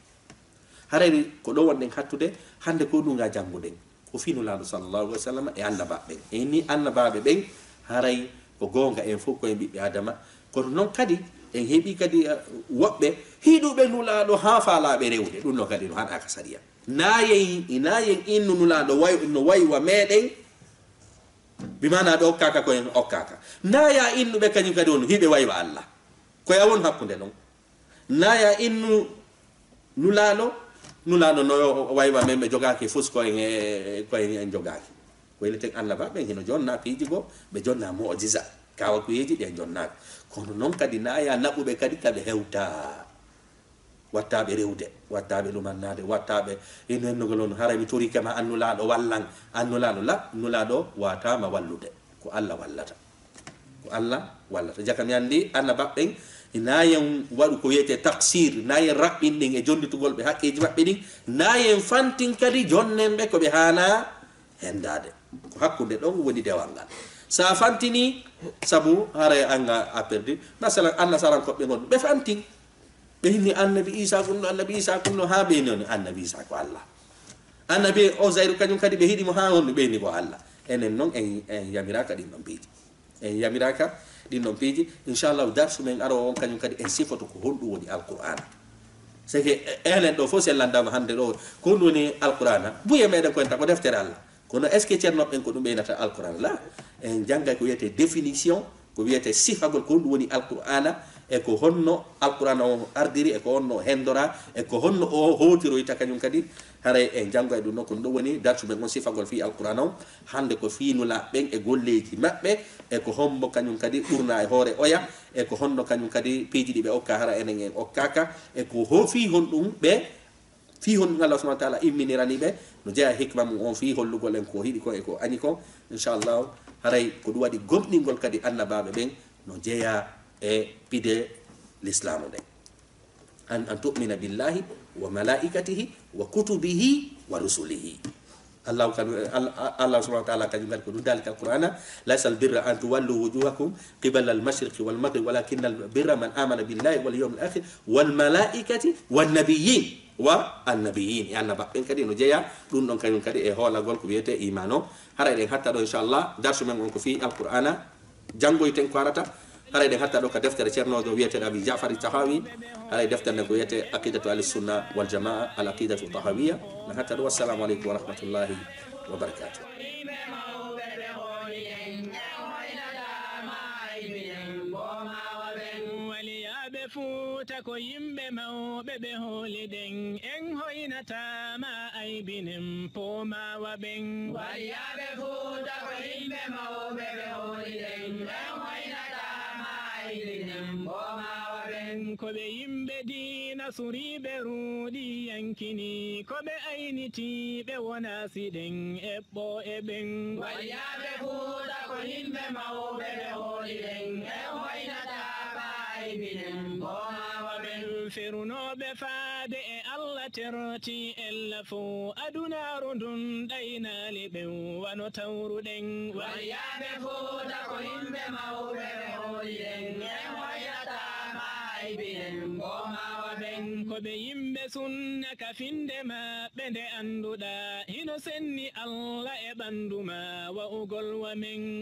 Haray ko ɗo wonɗen hattude, hannde ko ɗum ga jannguɗen. Ko fii Nulaaɗo sallallahu alaihi wa sallam e annabaaɓe ɓen. E ni annabaaɓe ɓen, haray ko goonga en fof ko en ɓiɓɓe Aadama. Kono noon kadi, en heɓi kadi, eh, woɓɓe hiɗuɓe Nulaaɗo haa faalaaɓe rewde. Ɗum noon kadi no haɗaaka sariya. Naayen, naayen innu Nulaaɗo way, no waywa meɗen, bi maana ɓe okkaaka ko en okkaaka. Naaya innuɓe kañum kadi on hiɓe waywa Allah. Ko ya won hakkunde ɗon. Naaya innu Nulaaɗo, Nulaaɗo no waywa men ɓe jogaaki fus ko en, e, ko en, en jogaaki. Ko yileten annabaaɓe ɓen hino jonna piiji goo, ɓe jonna mu'jiza. Kaawakuyeeji ɗi en jonnaaka. Kono noon kadi naaya naɓuɓe kadi ka ɓe hewta. Wattaaɓe rewde, wattaaɓe ɗumannaade, wattaaɓe ino hennugol on, haray mi torike ma an Nulaaɗo wallan, an Nulaaɗo la, Nulaaɗo waataama wallude. Ko Allah wallata. Ko Allah wallata. Jaka mi anndi annabaaɓe ɓen, naayen waɗu ko wiyetee taksir, naayen raɓɓin ɗin e jonnditugol ɓe haqqeeji maɓɓe ɗin, naayen fantin kadi jonnen ɓe ko ɓe haanaa henndaade. Ko hakkunde ɗon woni dewal ngal. Sa fantini, sabu haray an a perdi. Masalan, annasarankoɓe ngon, ɓe fantin. Ɓe inni annabi Isa kunno, annabi Isa kunno, haa ɓe noni annabi Isa ko Allah. Annabi Uzairu kañum kadi ɓe hiɗi mo haa honno ɓe inni ko Allah. Enen noon en, en yamiraaka ɗin ɗon piiji. En yamiraaka ɗin ɗon piiji. Inchallahu darsu men arowo on kañum kadi en sifoto ko honɗum woni Alqur'aana. C'est que enen ɗo fof sellandaama hannde ɗo ko honɗum woni Alqur'aana. Buye meɗen ko en ta ko deftere Allah. Kono est-ce que ceerno ɓen ko ɗum ɓeynata Alqur'aana? La. En janngay ko wiyetee définition, ko wiyetee sifagol ko honɗum woni Alqur'aana, e ko honno Alqur'aana o ardiri, e ko honno o hendora, e ko honno o hootiroyta kañum kadi. Haray en janngo e ɗum ɗo, ko ɗum ɗo woni darsu men on sifagol fii Alqur'aana o. Hannde ko fii Nulaaɓe ɓen e golleeji maɓɓe, e ko hombo kañum kadi ɓurna e hoore oya, e ko honno kañum kadi piiji ɗi ɓe okka hara enen en okkaaka, e ko ho-, fii honɗum ɓe, fii honɗum Allah subhanahu wa ta'ala imminirani ɓe, no jeyaa hikma mum on fii hollugol en ko hiɗi ko e ko añi ko. Inchallahu, haray ko ɗum waɗi gomɗingol kadi annabaaɓe ɓen no jeyaa e pide lislaamu nden. An, an tu'mina billahi wa malaikatihi wa kutubihi wa rusulihi. Allah kan, Al-, Allah subhanahu wa ta'ala kañum kadi ko ɗum daalika Alqur'aana, "Laysa al-birra an tuwallu wujuhakum qibala al-mashriqi wal maghribi walakinna al-birra man amana billahi wal yawmil akhir wal malaikati wan nabiyyin." Wa annabiyyin, e annabaaɓe ɓen kadi no jeyaa ɗum ɗon kañum kadi e hoolagol ko wiyetee iman o. Hara eɗen hatta ɗo inchallah, darsu men on ko fii Alqur'aana. Janngoyten ko arata. Haray ɗen hatta ɗo ka deftere ceernoojo wiyeteeɗo Abi Ja'far Tahawi. Haray deftere nden ko wiyetee Aqidatu Ahli Sunna wal Jamaa, Al Aqidatu Tahawiyya. Ɗen hatta ɗo. Wassalamu aleykum wa rahmatullahi wa barakatuh. Waliyaaɓe Fuuta ko yimɓe mawɓe ɓe hooliɗen, en hoynataama aybinen poomawa ɓen. Waliyaaɓe Fuuta ko yimɓe mawɓe ɓe hooliɗen, en hoynataama aybinen poomawa ɓen. Ko ɓe yimɓe diina suriiɓe ruuɗi yankini, ko ɓe aynitiiɓe wonaa siɗen eɓɓo e ɓen. Waliyaaɓe Fuuta ko yimɓe mawɓe ɓe hooliɗen, en hoynataama aybinen poomawa ɓen. Ferunooɓe faade e Allah terti ella fow, adunaaru ndun ɗaynaali ɓen wano tawruɗen. Waliyaaɓe Fuuta ko yimɓe mawɓe ɓe hooliɗen, en hoynataama aybinen poomawa ɓen. Ko ɓe yimɓe sunna ka finde maɓɓe nde annduɗaa, hino senni Allah e ɓandu maa wa'ugol wa men.